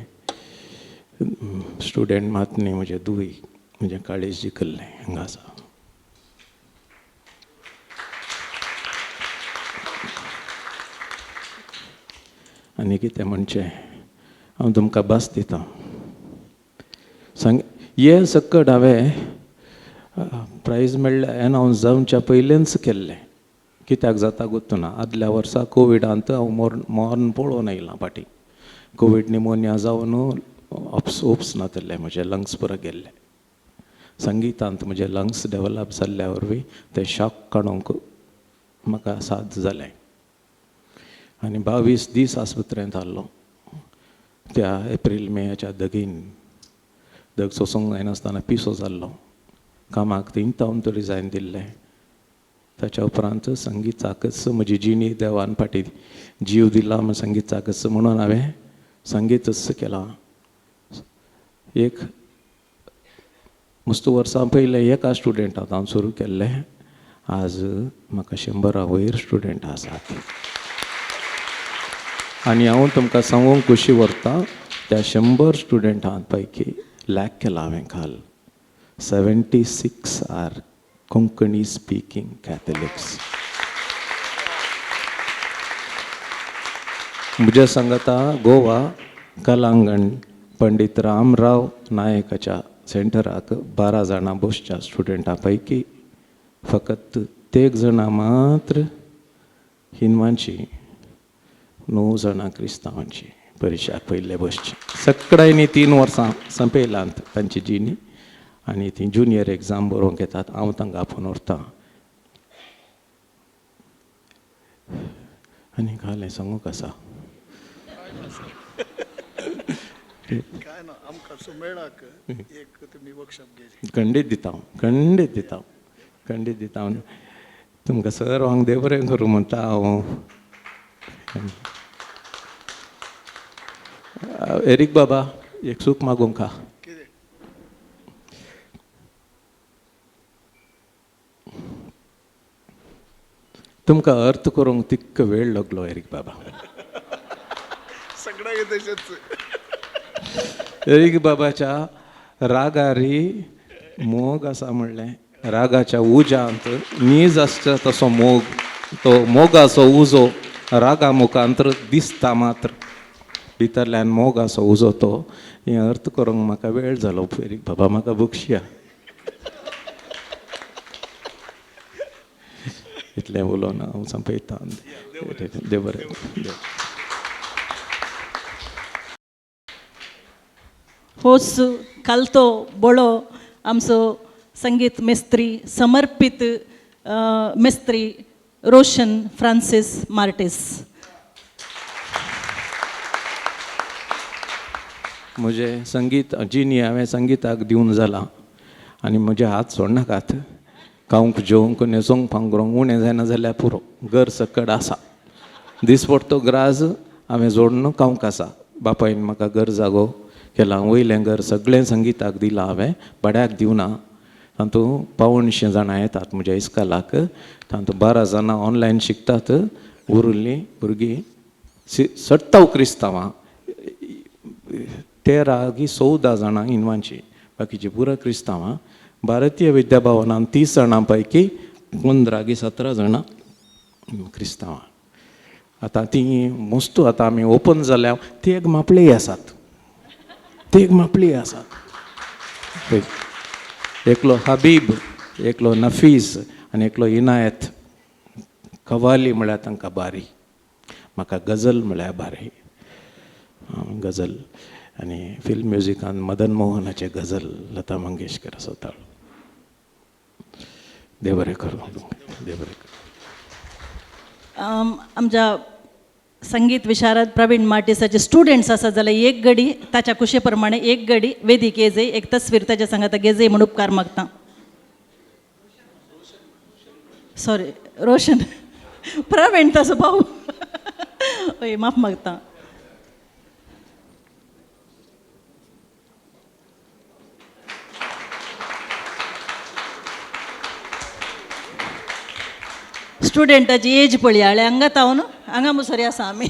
स्टुडंट मात न्ही, म्हजें दुई म्हजें काळीज जिखल्लें हांगा आसा. आनी कितें म्हणचें, हांव तुमकां भास दितां. सांग हें सकट हांवें प्रायज मेळ्ळें एनावन्स जावच्या पयलेंच केल्लें. कित्याक जाता गोत्तुना, आदल्या वर्सा कोविडांत हांव मरण पळोवन आयलां फाटीं. कोवीड निमोनिया जावन ओप्स नातिल्लें, म्हजे लंग्स पुरो गेल्ले. संगितांत म्हजे लंग्स डेवलप जाल्ल्या वरवीं तें शॉक काडूंक म्हाका साद जालें. आनी 22 दीस आस्पत्रेंत आहलो त्या एप्रील मेयाच्या दगीन. दग सोसूंक जायनासतना पिसो जाल्लो. कामाक थिंग तावन रिजायन दिल्लें. ताच्या उपरांत संगीताकच म्हजी जिणी देवान फाटीं जीव दिला म्हण संगीताकच म्हणून हांवें संगीतच केलां. एक मस्त वर्सां पयलें एका स्टुडंटाक हांव सुरू केल्लें, आज म्हाका 100 वयर स्टुडंट आसात. आनी हांव तुमकां सांगूंक खोशी व्हरता, त्या 100 स्टुडंटां पैकी लॅक केला हांवें काल 76 आर Konkani speaking Catholics. म्हज्या सांगाता गोवा कलांगण पंडीत रामराव नायकाच्या सेंटराक 12 जाणां बसच्या स्टुडंटां पैकी फकत 13 जाणां मात्र हिंदवांची, 9 जाणां क्रिस्तांवांची परिक्षा पयले बसची. सगळ्यांनी 3 वर्सां संपयलांत तांची जिणी आनी ती ज्युनियर एग्जाम बरोवंक येतात. हांव तांकां आपोवन व्हरता. आनी कालें सांगूंक आसा काय ना, आमकां सुमेळाक एक तुमी वर्कशॉप घेयली. खंडीत दिता हांव, खंडीत दिता, खंडीत दिता हांव तुमकां. सर्वांक देव बरें करूं म्हणटा हांव. एरीक बाबा, एक सूख मागूंक हा. तुमकां अर्थ करूंक तिक्क वेळ लागलो एरीक बाबा. सगळ्यांक तशेंच. एरीक बाबाच्या रागारी मोग आसा म्हणलें, रागाच्या उज्यांत नीज आसता तसो मोग, तो मोगाचो उजो रागा मुखांतर दिसता मात्र, भितरल्यान मोगाचो उजो तो. हें अर्थ करूंक म्हाका वेळ जालो. एरीक बाबा म्हाका बक्षिया. इतलें उलोवन हांव संपयता. देव बरें. होच कालतो बोळो आमचो संगीत मिस्त्री, समर्पीत मिस्त्री रोशन फ्रांसीस मार्टीस. म्हजें संगीत जिनी हांवें संगीताक दिवन जालां आनी म्हजे हात सोडनाकात. खावंक जेवंक न्हेसोंक पांगरूंक उणें जायना जाल्यार पुरो, घर सकड आसा. दिसपडतो ग्राज हांवें जोडून खावंक आसा. बापायन म्हाका घर जागो केलां, वयलें घर सगळें संगीताक दिलां हांवें, भाड्याक दिवना. तातूंत 175 जाणां येतात म्हज्या इस्कालाक, तातूंत 12 जाणां ऑनलायन शिकतात, उरिल्लीं भुरगीं सट्टाव क्रिस्तांवां, 13 की 14 जाणां हिंदवांची, बाकीची पुरा क्रिस्तांवां. भारतीय विद्या भवनान 30 जाणां पैकी 15 की 17 जाणां क्रिस्तांवां. आतां ती मोस्तू आतां आमी ओपन जाल्या, ती एक मापळी आसात, ती एक मापळी आसात. एकलो हबीब, एकलो नफीस आनी एकलो इनायत. कवाली म्हळ्यार तांकां बारी, म्हाका गजल म्हळ्यार बारी. गजल आनी फिल्म म्युजिकान मदन मोहनाचें गजल लता मंगेशकर असो ताळो. देव बरें करूं, देव बरें करूं. आमच्या संगीत विशारद प्रवीण मार्टिसाचे स्टुडंट्स आसा जाल्यार एक गडी ताच्या कुशे प्रमाणे एक गडी वेदीक येजय, एक तस्वीर ताच्या सांगाता घेजय म्हूण उपकार मागता. सॉरी रोशन, प्रवीण तसो भाऊ, हय माफ मागता. स्टुडंटाची एज पळया हांगा तावन हांगा मुसरी आसा आमी.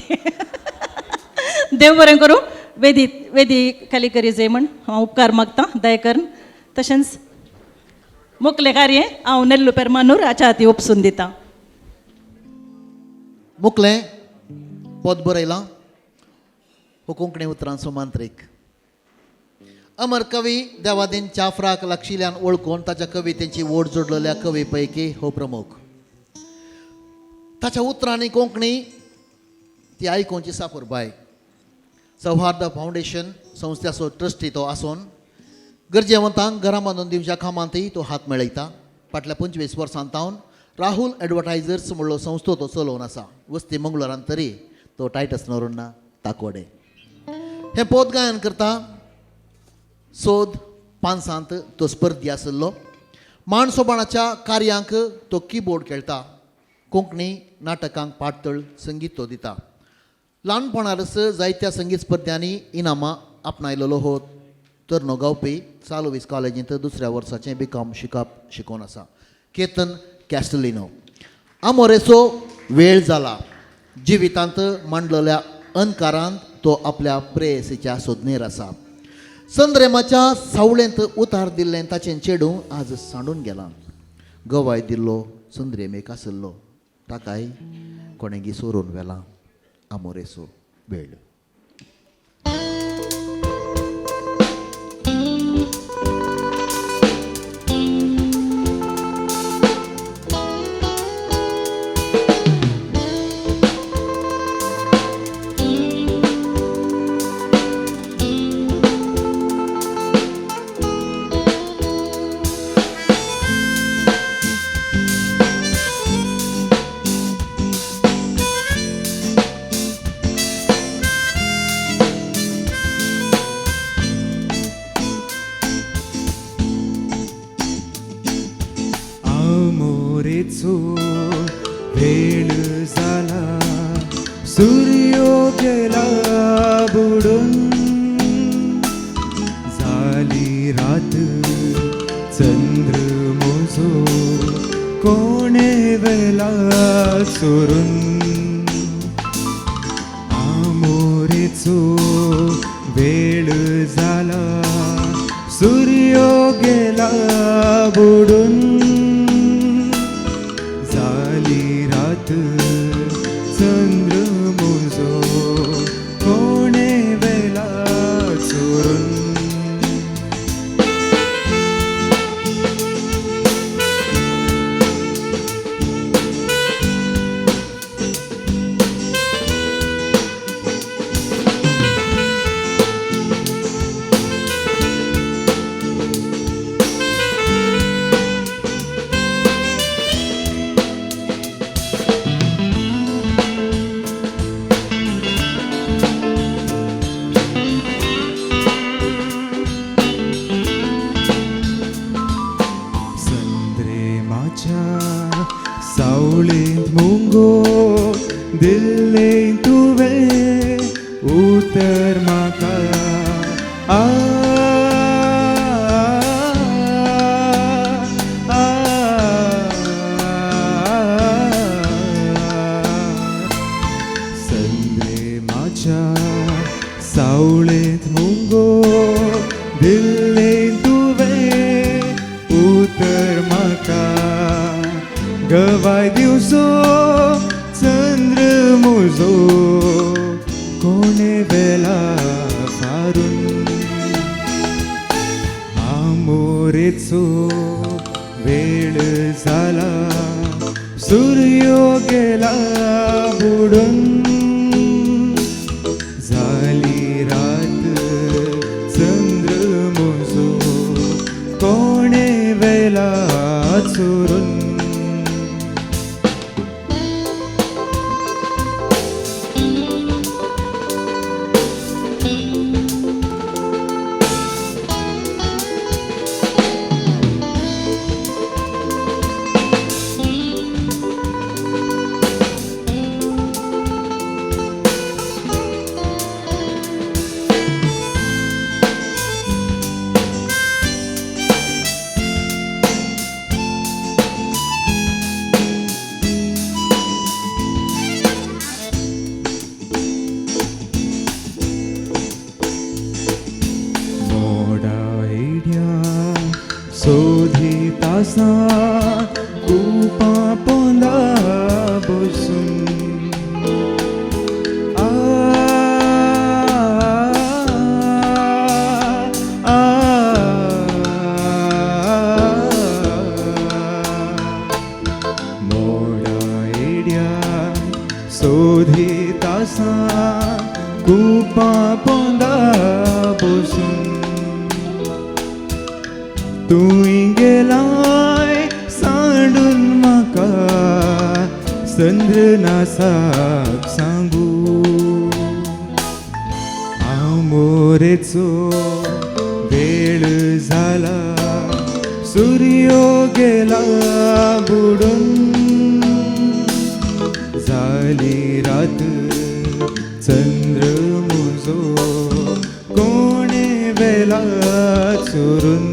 देव बरें करूं. वेदी वेदी खाली करी जाय म्हण हांव उपकार मागता दया करून. तशेंच मुखलें कार्य हांव नेल्लू पेरमानूर हाच्या हाती उपसून दिता. मुखलें पद बरयलां हो कोंकणी उतरांचो मांत्रीक. अमर कवी देवादीन चाफ्राक लागशिल्ल्यान वळखून ताच्या कवितेची ओड जोडलेल्या कवी पैकी हो प्रमुख. ताच्या उतरांनी कोंकणी ती आयकोंची सापुरबाय. सौहार्द फावंडेशन संस्थेचो ट्रस्टी तो आसून गरजेवंतांक घरां बांदून दिवच्या कामांतय तो हात मेळयता. फाटल्या 25 वर्सां तावन राहुल एडवर्टायझर्स म्हणलो संस्थो तो चलोवन आसा. वस्ती मंगळुरांत तरी तो टायटस नोरुन्ना ताकोडे हें पोत गायन करता. सोद पांचांत तो स्पर्धी आशिल्लो. माणसोबाणाच्या कार्यांक तो किबोर्ड खेळटा. कोंकणी नाटकांक पाटतळ संगीत तो दिता. ल्हानपणारच जायत्या संगीत स्पर्ध्यांनी इनामां आपणायलेलो हो तरनो गावपी सालोवीस कॉलेजींत दुसऱ्या वर्साचें बी कॉम शिकप शिकोवन आसा. केतन कॅस्टलिनो. आमोरेचो वेळ जाला. जिवितांत मांडलेल्या अणकारांत तो आपल्या प्रेयसीच्या सोदनेर आसा. संद्रेमाच्या सावळेंत उतार दिल्लें ताचें चेडूं आज सांडून गेलां. गवाय दिल्लो चंद्रेमेक आसलो ताकाय कोणेगी सोरून व्हेलां आमोरेचो वेळ. आमोरेचो वेळ जाला सूर्यो गेला बुडून जाली रात चंद्र म्हजो कोणे वेला चोरून आमोरेचो वेळ जाला सूर्यो गेला बुडून जाली रात चंद्र म्हजो कोणे वेला चोरून. संद्रेमाच्या सावळेंत मुंगो दिल्लें तुवें उतर म्हाका आ आ, संद्रेमाच्या सावळेंत मुंगो दिल्लें तुवें उतर म्हाका गवाय दिवसो चंद्र म्हजो कोणे वेला फारून आमोरेचो वेळ जाला सूर्यो गेला बुडून जाली रात चंद्र म्हजो कोणे वेला चोरून. सोधित आसा कुपां पोंदा बसून आ, आ, मोडा एड्या सोधित आसा कुपां पोंदा बसून तूं गेलाय सांडून म्हाका चंद्र नासाक सांगू आमोरेचो वेळ जाला सूर्यो गेला बुडून जाली रात चंद्र म्हजो कोणे वेला चोरून.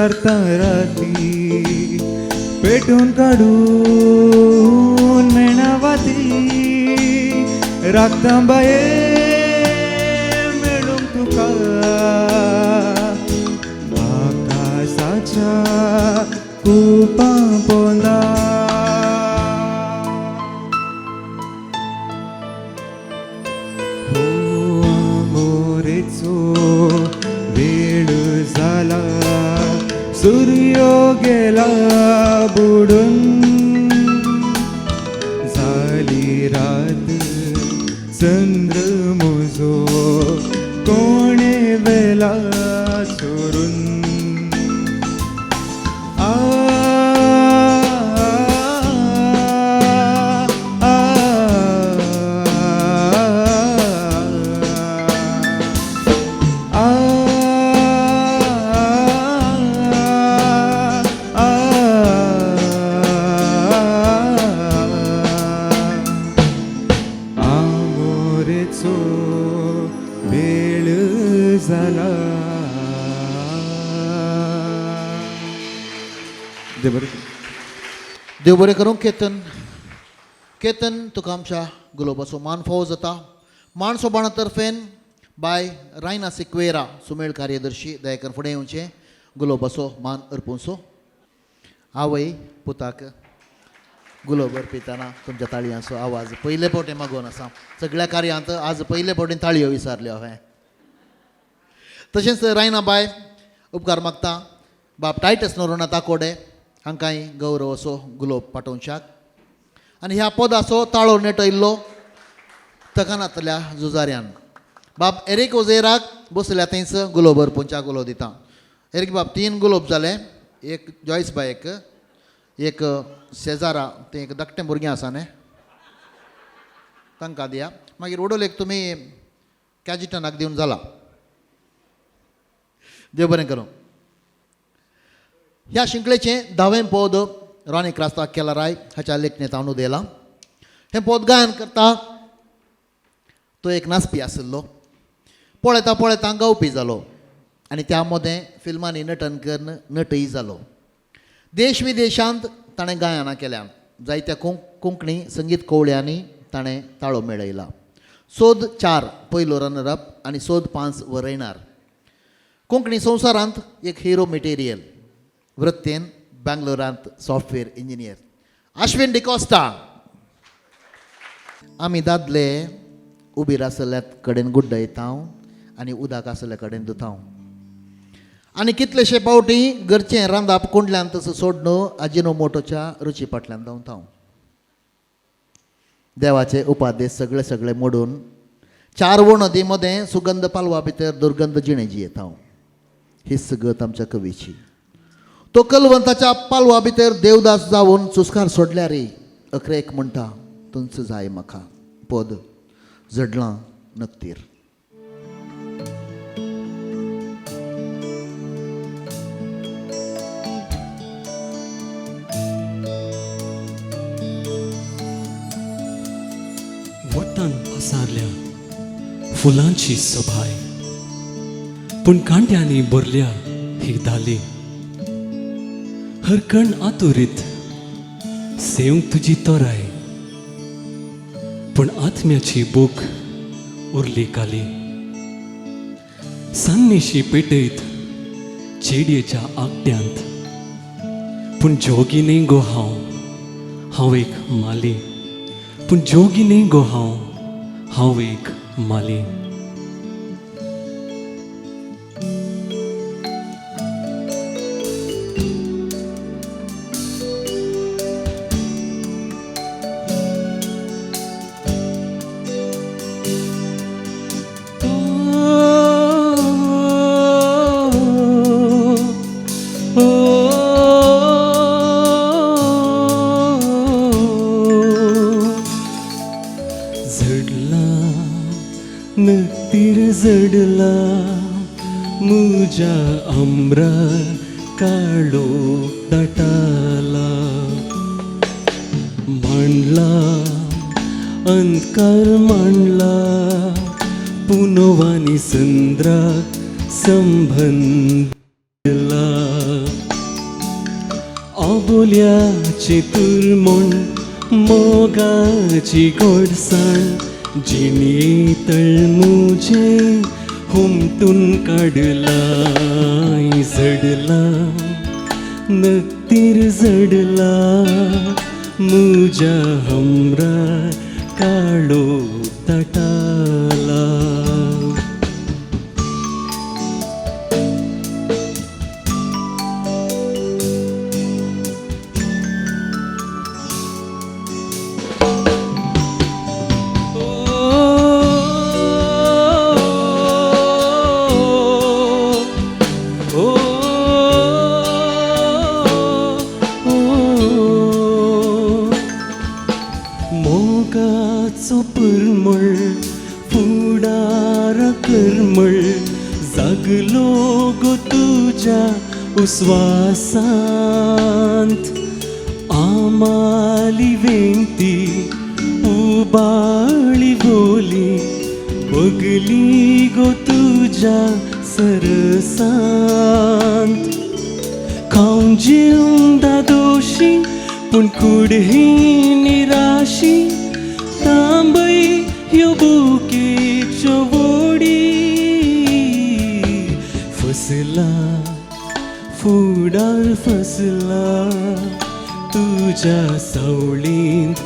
सारता राती पेटून काडून मेणावाती राखता बाये मेळूंक तुका आकाशाच्या कुपां पोंदा. हो आमोरेचो वेळ जाला सूर्यो गेला बुडून जाली रात चंद्र म्हजो कोणे वेला चोरून. आ आ आ आ आमोरेचो वेळ जाला. देव बरें करूं. देव बरें करूं केतन. केतन तुका आमच्या गुलोबाचो मान फावो जाता. मान सोबाणा तर्फेन बाय रायना सिक्वेरा सुमेळ कार्यदर्शी दयाकर फुडें येवचें गुलोबाचो मान अर्पुनचो. आवय पुताक गुलोब अर्पितना तुमच्या ताळयांचो आवाज पयले फावटी मागोवन आसा. सगळ्या कार्यांत आज पयले फावटी ताळयो विसारल्यो हांवें. तशेंच रायना बाय उपकार मागता बाब टायटस नोरोना ताकोडे हांकांय गौरव असो गुलोब पाठोवच्याक. आनी ह्या पदाचो ताळो नेटयल्लो तकानांतल्या झुजाऱ्यान बाब एरीक ओझेराक बसल्या थंयच गुलोब अर्पुंच्या गुलो दिता. एरीक बाब 3 गुलोब जाले, एक जॉयस बायक, एक शेजारा तें एक धाकटें भुरगें आसा न्ही तांकां दिया, मागीर वडोलेक तुमी कॅजिटनाक दिवन जाला. देव बरें करूं. ह्या शिंकळेचें 10वें पद रॉनी क्रास्ता केलाराय हाच्या लेखणेंत हांव उदयलां. हें पद गायन करता तो एक नाचपी आशिल्लो, पळयता पळयता गावपी जालो आनी त्या मदें फिल्मांनी नटन करून नटय जालो. देश विदेशांत ताणें गायनां केल्या, जायत्या कोंकणी संगीत कोवळ्यांनी ताणें ताळो मेळयला. सोद 4 पयलो रनर अप आनी सोद 5 वरयणार. कोंकणी संवसारांत एक हिरो मटेरियल, वृत्तेन बेंगलोरांत सॉफ्टवेअर इंजिनियर आश्विन डिकॉस्टा. आमी दादले उबीर आसल्या कडेन गुड्डयता आनी उदक आसल्या कडेन धुता आनी कितलेशे फावटी घरचें रांदप कुंडल्यान तसो सोडून आजिनो मोटोच्या रुची फाटल्यान धांवता. देवाचे उपादेश सगळे सगळे मोडून 4 वणदी मदें सुगंध पालवा भितर दुर्गंध जिणें जियेता. हीच गत आमच्या कवीची. तो कलवंताच्या पालवा भितर देवदास जावन सुस्कार सोडल्यार अकरेक म्हणटा तुमचो जाय म्हाका. पद जडलां नकतीर. वट्टान पसारल्या फुलांची सभाय, पूण कांट्यांनी भरल्या ही धाली. हरकण आतुरीत सेवंक तुजी तोराय, पूण आत्म्याची भूक उरली काली. सान्नीशी पेटयत चेडयेच्या आगट्यांत, पूण जोगी न्ही गो हांव, हांव एक माली. पूण जोगी न्ही गो हांव, हांव एक माली. जडला मुजा आम्रा काळो दाटाला, मांडला अंधकार मांडला पुनवानी संद्रा संबंधला. आबोल्याची तुरमूण मोगाची गोडसाण जिणी तळमुजे हुमटून काडला झडला नक्तीर झडला मुज्या हमरा काळो तटाला. मोगाचो परमळ फुडारा करमळ जागलो गो तुज्या उस्वासांत आमाली वेंती उबाळी बोली बगली गो तुज्या सरसांत खावन जेवंदा दोशी पूण कूड ही निराशी तांबय ह्यो बुकेच्यो वोडी फसला फुडार फसला तुज्या सावळींत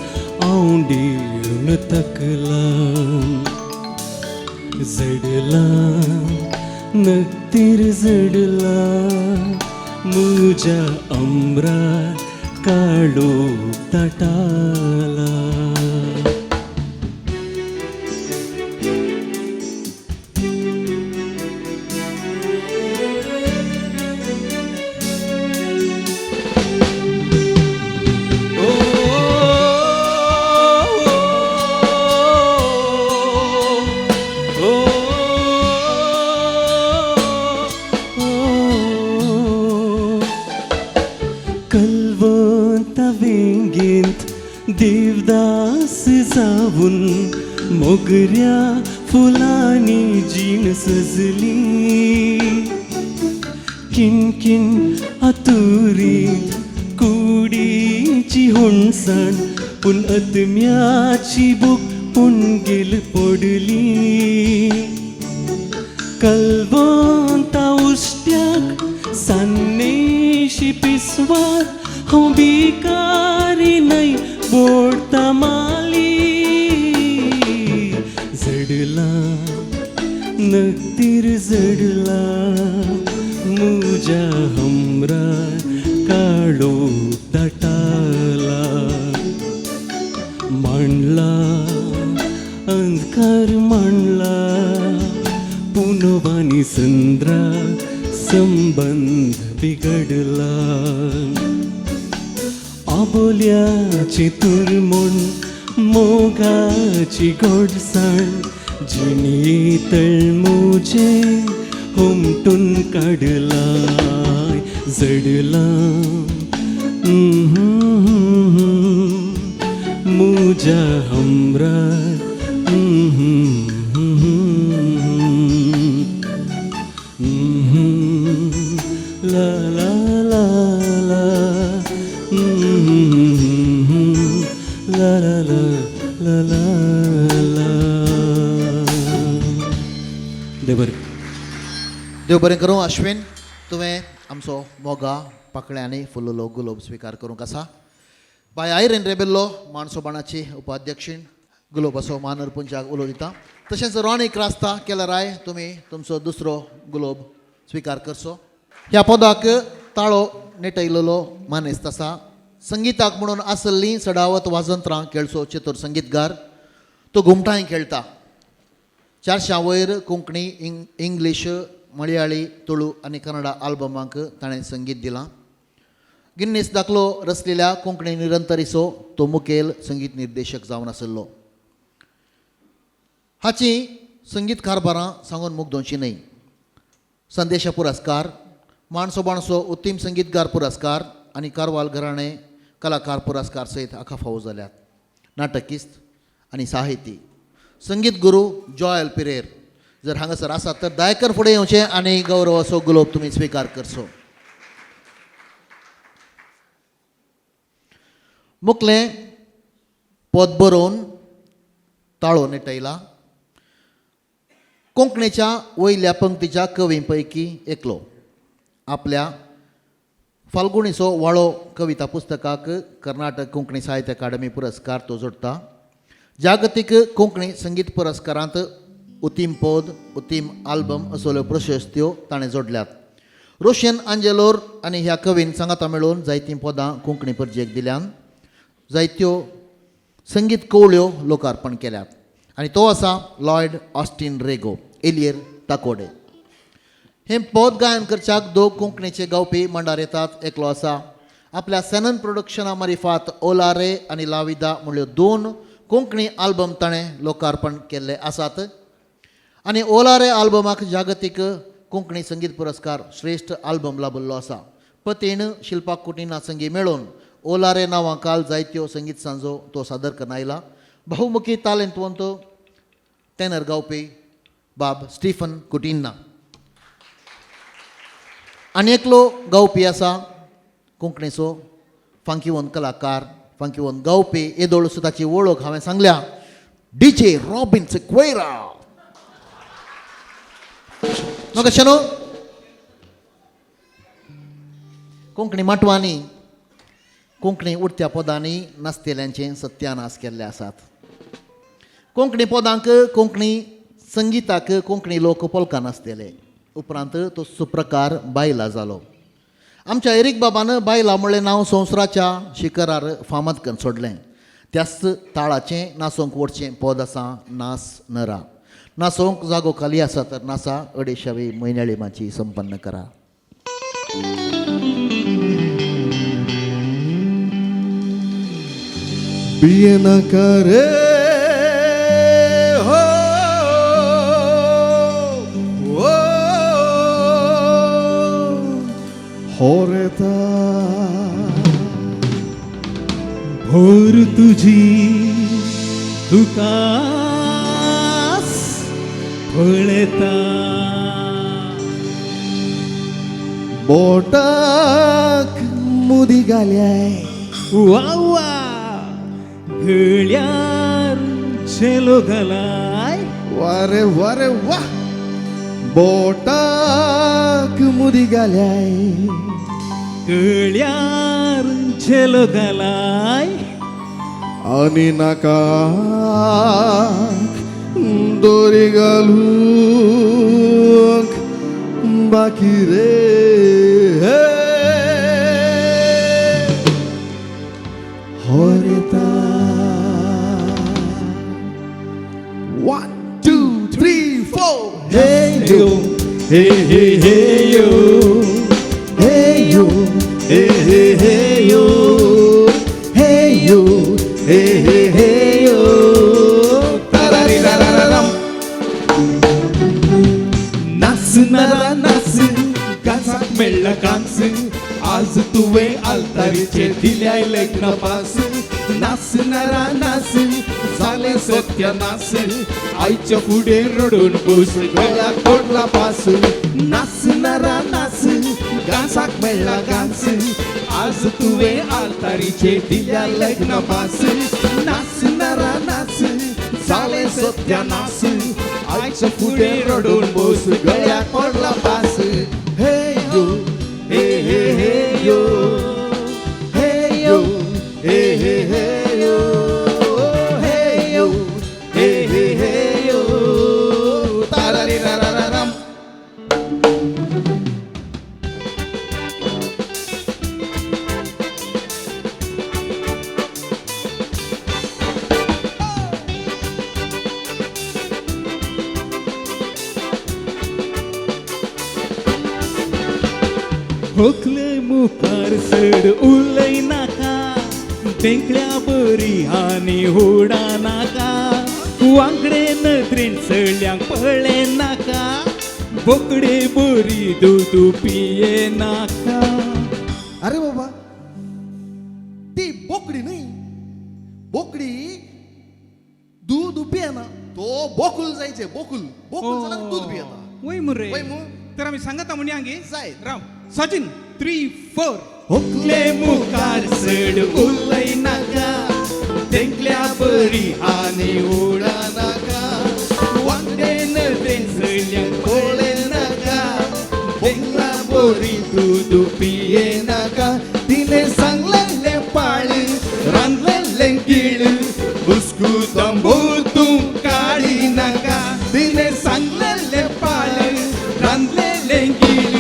आवडीन तकला झडला नक्तीर झडला मुज्या अमरा काळो तटाला. कलवंत वेंगेंत देवदास जावन मोगऱ्या फुलांनी जीण सजली किनकिन आतुरीत कुडीची हुणसाण पूण आत्म्याची भूक पूण गेल पडली कलवंता उश्ट्याक सान्नेशी पिसवार हांव भिकारी न्हय बोडता माली झडला नक्तीर झडला मुज्या हमरा काळो तटाला मांडला अंधकार मांडला पुनवानी संद्रा संबंध बिघडला आबोल्याची तुरमूण मोगाची गोडसाण जिणी तळमुजे हुमटून काडला झडला मुज्या हमरा ला ला ला ला ला ला ला ला ला. देव बरें. देव बरें करूं. अश्विन, तुवें आमचो मोगा पाकळ्यांनी फुललो गुलोब स्विकार करूंक आसा. बाय आयरन रेबेल्लो माणसोबाणाची उपाध्यक्षीण गुलोबाचो मान अर्पूंच्याक उलो दिता. तशेंच रॉनी क्रास्ता केलराय तुमी तुमचो दुसरो गुलोब स्विकार करचो. ह्या पदाक ताळो नेटयलेलो मानेस्त आसा. संगीताक म्हणून आसल्लीं चडावत वाजंत्रां खेळचो चतुर संगीतगार तो घुमटांय खेळटा. 400 वयर कोंकणी, इंग्लीश, मलयाळी, तुळू आनी कन्नडा आल्बमांक ताणें संगीत दिलां. गिन्नीस दाखलो रचलेल्या कोंकणी निरंतरीचो तो मुखेल संगीत निर्देशक जावन आशिल्लो. हाची संगीत कारभारां सांगून मुगदोवची न्हय. संदेशा पुरस्कार, माणसो बाणसो उत्तीम संगीतगार पुरस्कार आनी कारवाल घराणें कलाकार पुरस्कार सयत हाका फावो जाल्यात. नाटकिस्त आनी साहिती संगीत गुरू जॉयल पिरेर जर हांगासर आसात तर दायकर फुडें येवचें आनी गौरवाचो गुलोब तुमी स्विकार करचो. मुखलें पद बरोवन ताळो नेटयला कोंकणीच्या वयल्या पंक्तीच्या कवीं पैकी एकलो. आपल्या फाल्गुणीचो वाळो कविता पुस्तकाक कर्नाटक कोंकणी साहित्य अकादमी पुरस्कार तो जोडटा. जागतीक कोंकणी संगीत पुरस्कारांत उतीम पद, उतीम आल्बम असल्यो प्रशस्त्यो ताणें जोडल्यात. रोशन आंजेलोर आनी ह्या कवीन सांगाता मेळून जायतीं पदां कोंकणी परजेक दिल्यान, जायत्यो संगीत कवळ्यो लोकार्पण केल्यात आनी तो आसा लॉयड ऑस्टीन रेगो एलियर ताकोडे. हें पद गायन करच्याक दोग कोंकणीचे गावपी मांडार येतात. एकलो आसा आपल्या सॅनन प्रोडक्शना मारिफात ओला रे आनी लाविदा म्हणल्यो दोन कोंकणी आल्बम ताणें लोकार्पण केल्ले आसात आनी ओला रे आल्बमाक जागतीक कोंकणी संगीत पुरस्कार श्रेश्ठ आल्बम लाभिल्लो आसा. पतीण शिल्पा कुटिना संगी मेळून ओला रे नांवां काल जायत्यो संगीत सांजो तो सादर करून आयला. बहुमुखी तालेंतवंत टेनर गावपी बाब स्टीफन कुटिन्ना. आनी एकलो गावपी आसा कोंकणीचो फांकीवन कलाकार, फांकीवन गावपी, येदोळ ताची वळख हांवें सांगल्या, डीजे रॉबिन सिक्वेरा. म्हाका शनो कोंकणी माटवांनी कोंकणी उडत्या पदांनी नासतेल्यांचें सत्यानाश केल्ले आसात. कोंकणी पदांक, कोंकणी संगिताक कोंकणी लोक पोलका नासतेले. उपरांत तो सुप्रकार बायला जालो. आमच्या एरीक बाबान बायला म्हणलें नांव संवसाराच्या शिखरार फामाद करून सोडलें. त्याच ताळाचें नाचोंक वडचें पद आसा नास नरा. नाचोंक जागो खाली आसा तर नासा अडेशावी म्हयन्याळी माची संपन्न करा. भियेनाका रे हो हो होरेता भोर तुझी तुकास पळयता, बोटाक मुदी घाल्याय वा वा गळ्यार झेलो घालाय, वारे वारे वा बोटाक मुदी घाल्याय गळ्यार झेलो घालाय आनी नाकाक दोरी घालूंक बाकी रे होरेता. 1 2 3 4 hey yo hey hey hey yo hey yo hey hey hey yo hey yo hey hey hey yo तारारी राराराम. नास नरा नास कांसाक मेळ्ळा कांस, आज तुवें आल्तारीचेर दिल्याय लग्न पास. नास नरा नास जालें सत्यानास, आयच्या फुडें रडून बस गळ्याक पडला पास. नास नरा नास कांसाक मेळ्ळा कांस, आज तुवें आल्तारीचेर दिल्याय लग्न पास. नास नरा नास जालें सत्यानास, आयच्या फुडें रडून बस गळ्याक पडला पास. हे यो हे हे हे यो हे यो हे हे हे यो हे यो हे हे हे यो तारारी राराराम. होकले मुखार चड उलय नाका, तेंकल्या बरी आनी हुडा नाका, वांगडे नदरेन सगळ्यांक पळय नाका, बोकडे बरी दूद पिये नाका. अरे बाबा ती बोकडी न्हय, बोकडी दूद पियेना, तो बोकुल जायचे, बोकुल बोकुल जाल्यार दूद पियेता. वय मुरे वय मु. तर आमी सांगता म्हणया गे जायत. राव सचिन 3 4. होकले मुखार चड उलयनाका, तेंकल्या बरी आनी उडनाका, वांगडे नदरेन सगळ्यांक पळयनाका, तेंकल्या बरी दूद पियेनाका. तिणें सांगलेलें पाळ, रांदलेलें गिळ, हुस्कू तंबू तूं काडिनाका. तिणें सांगलेलें पाळ, रांदलेलें गिळ,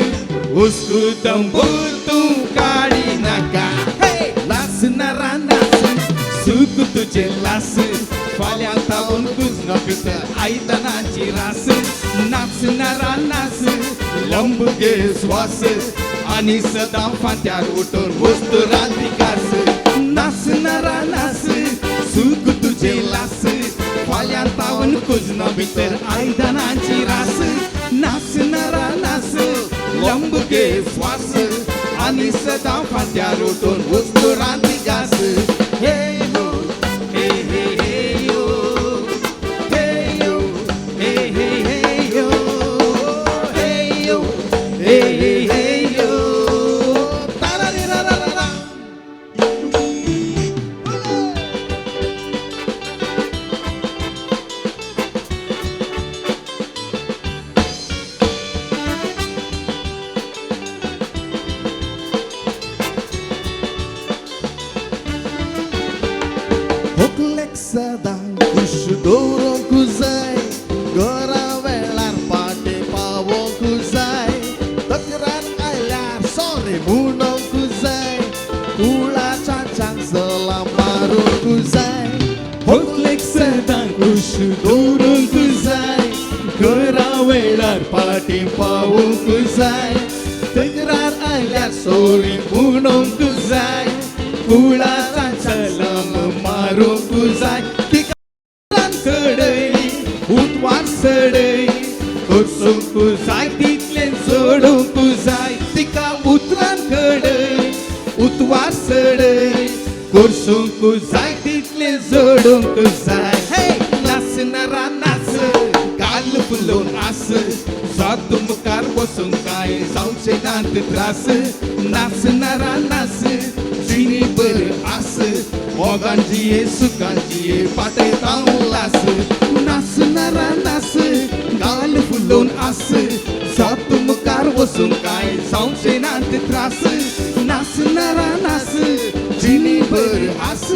हुस्कू तंबू तूं काडिनाका. नाच नरा नाच, सुख तुजें लास, फाल्यां तावून कुजना भितर आयदनाची रास. नाच नरा नाच, लंब घे स्वास, आनी सदां फांत्यार उठून वस्तू रांदिकास. नाच नरा नाच, सुख तुजें लास, फाल्यां तावून कुजना भितर आयदनाची रास. नाच नरा नाच, लंब घे स्वास, आनी सदां फांत्यार उठून वस्तू रांदिकास. हे हो हे हे हे यो, हे यो हे हे हे यो, हे यो हे हे हे यो. तारा रे रा रा रा. होकलेक सदां खूश दवरूंक जाय, घरा वेळार पाटे पावोवंक जाय, तक्रार आयल्यार सॉरी म्हणूंक जाय, कुळाच्या सलाम मारूंक जाय. होकलेक सदां खूश दवरूंक जाय, घरा वेळार पाटी पावोवंक जाय, तक्रार आयल्यार सॉरी म्हणूंक जाय, कुळाच्या सलाम मारूंक जाय. तिका कडय उतवार सडय, कोसूंक जाय तितलें जोडूंक जाय. तिका उतरान कडय उतवार सडय, कोसूंक जाय तितलें जोडूंक जाय. हे नाच नरा नाच, गाल फुलोवन आस, जात मुखार बसूंक कांय जावचें नात त्रास. नाच नरा नाच, जिणी बर आस, मोगान जिये सुखान जिये पाटयता उल्हास. नाच नरा नाच, गाल फुलोवन आस, जात मुखार वचूंक कांय जावचें नात त्रास. नाच नरा नाच, जिणी बर आस,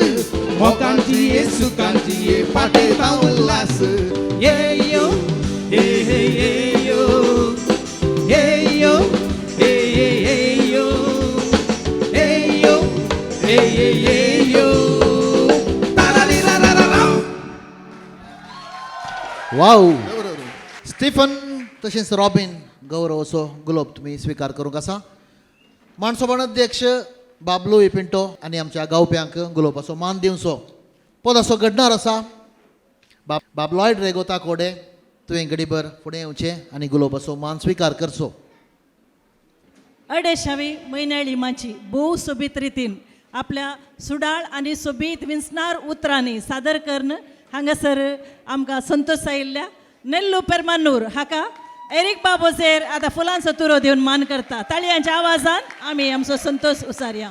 मोगान जिये सुखान जिये पाटयता उल्हास. ये यो हे हे हे यो, हे यो हे हे हे यो, हे यो हे हे हे यो. तारा रे रा रा रा रा. वाव स्टीफन तशेंच रॉबीन, गौरव असो गुलोब तुमी स्विकार करूंक आसा. माणसोबाण अध्यक्ष बाबलो पिंटो आनी आमच्या गावप्यांक गुलोबाचो मान दिवचो पद असो घडणार आसा. बाब बाब लॉयड रेगोता कोडे, तुवें घडीभर फुडें येवचें आनी गुलोबाचो मान स्विकार करचो. अडेशावी म्हयन्याळी माची भोव सोबीत रितीन आपल्या सुडाळ आनी सोबीत विंचणार उतरांनी सादर करून हांगासर आमकां संतोश आयिल्ल्या नेल्लू पेरमानूर हाका एरीक बाबोचेर आतां फुलांचो तुरो दिवन मान करता. ताळयांच्या आवाजान आमी आमचो संतोश उसारया.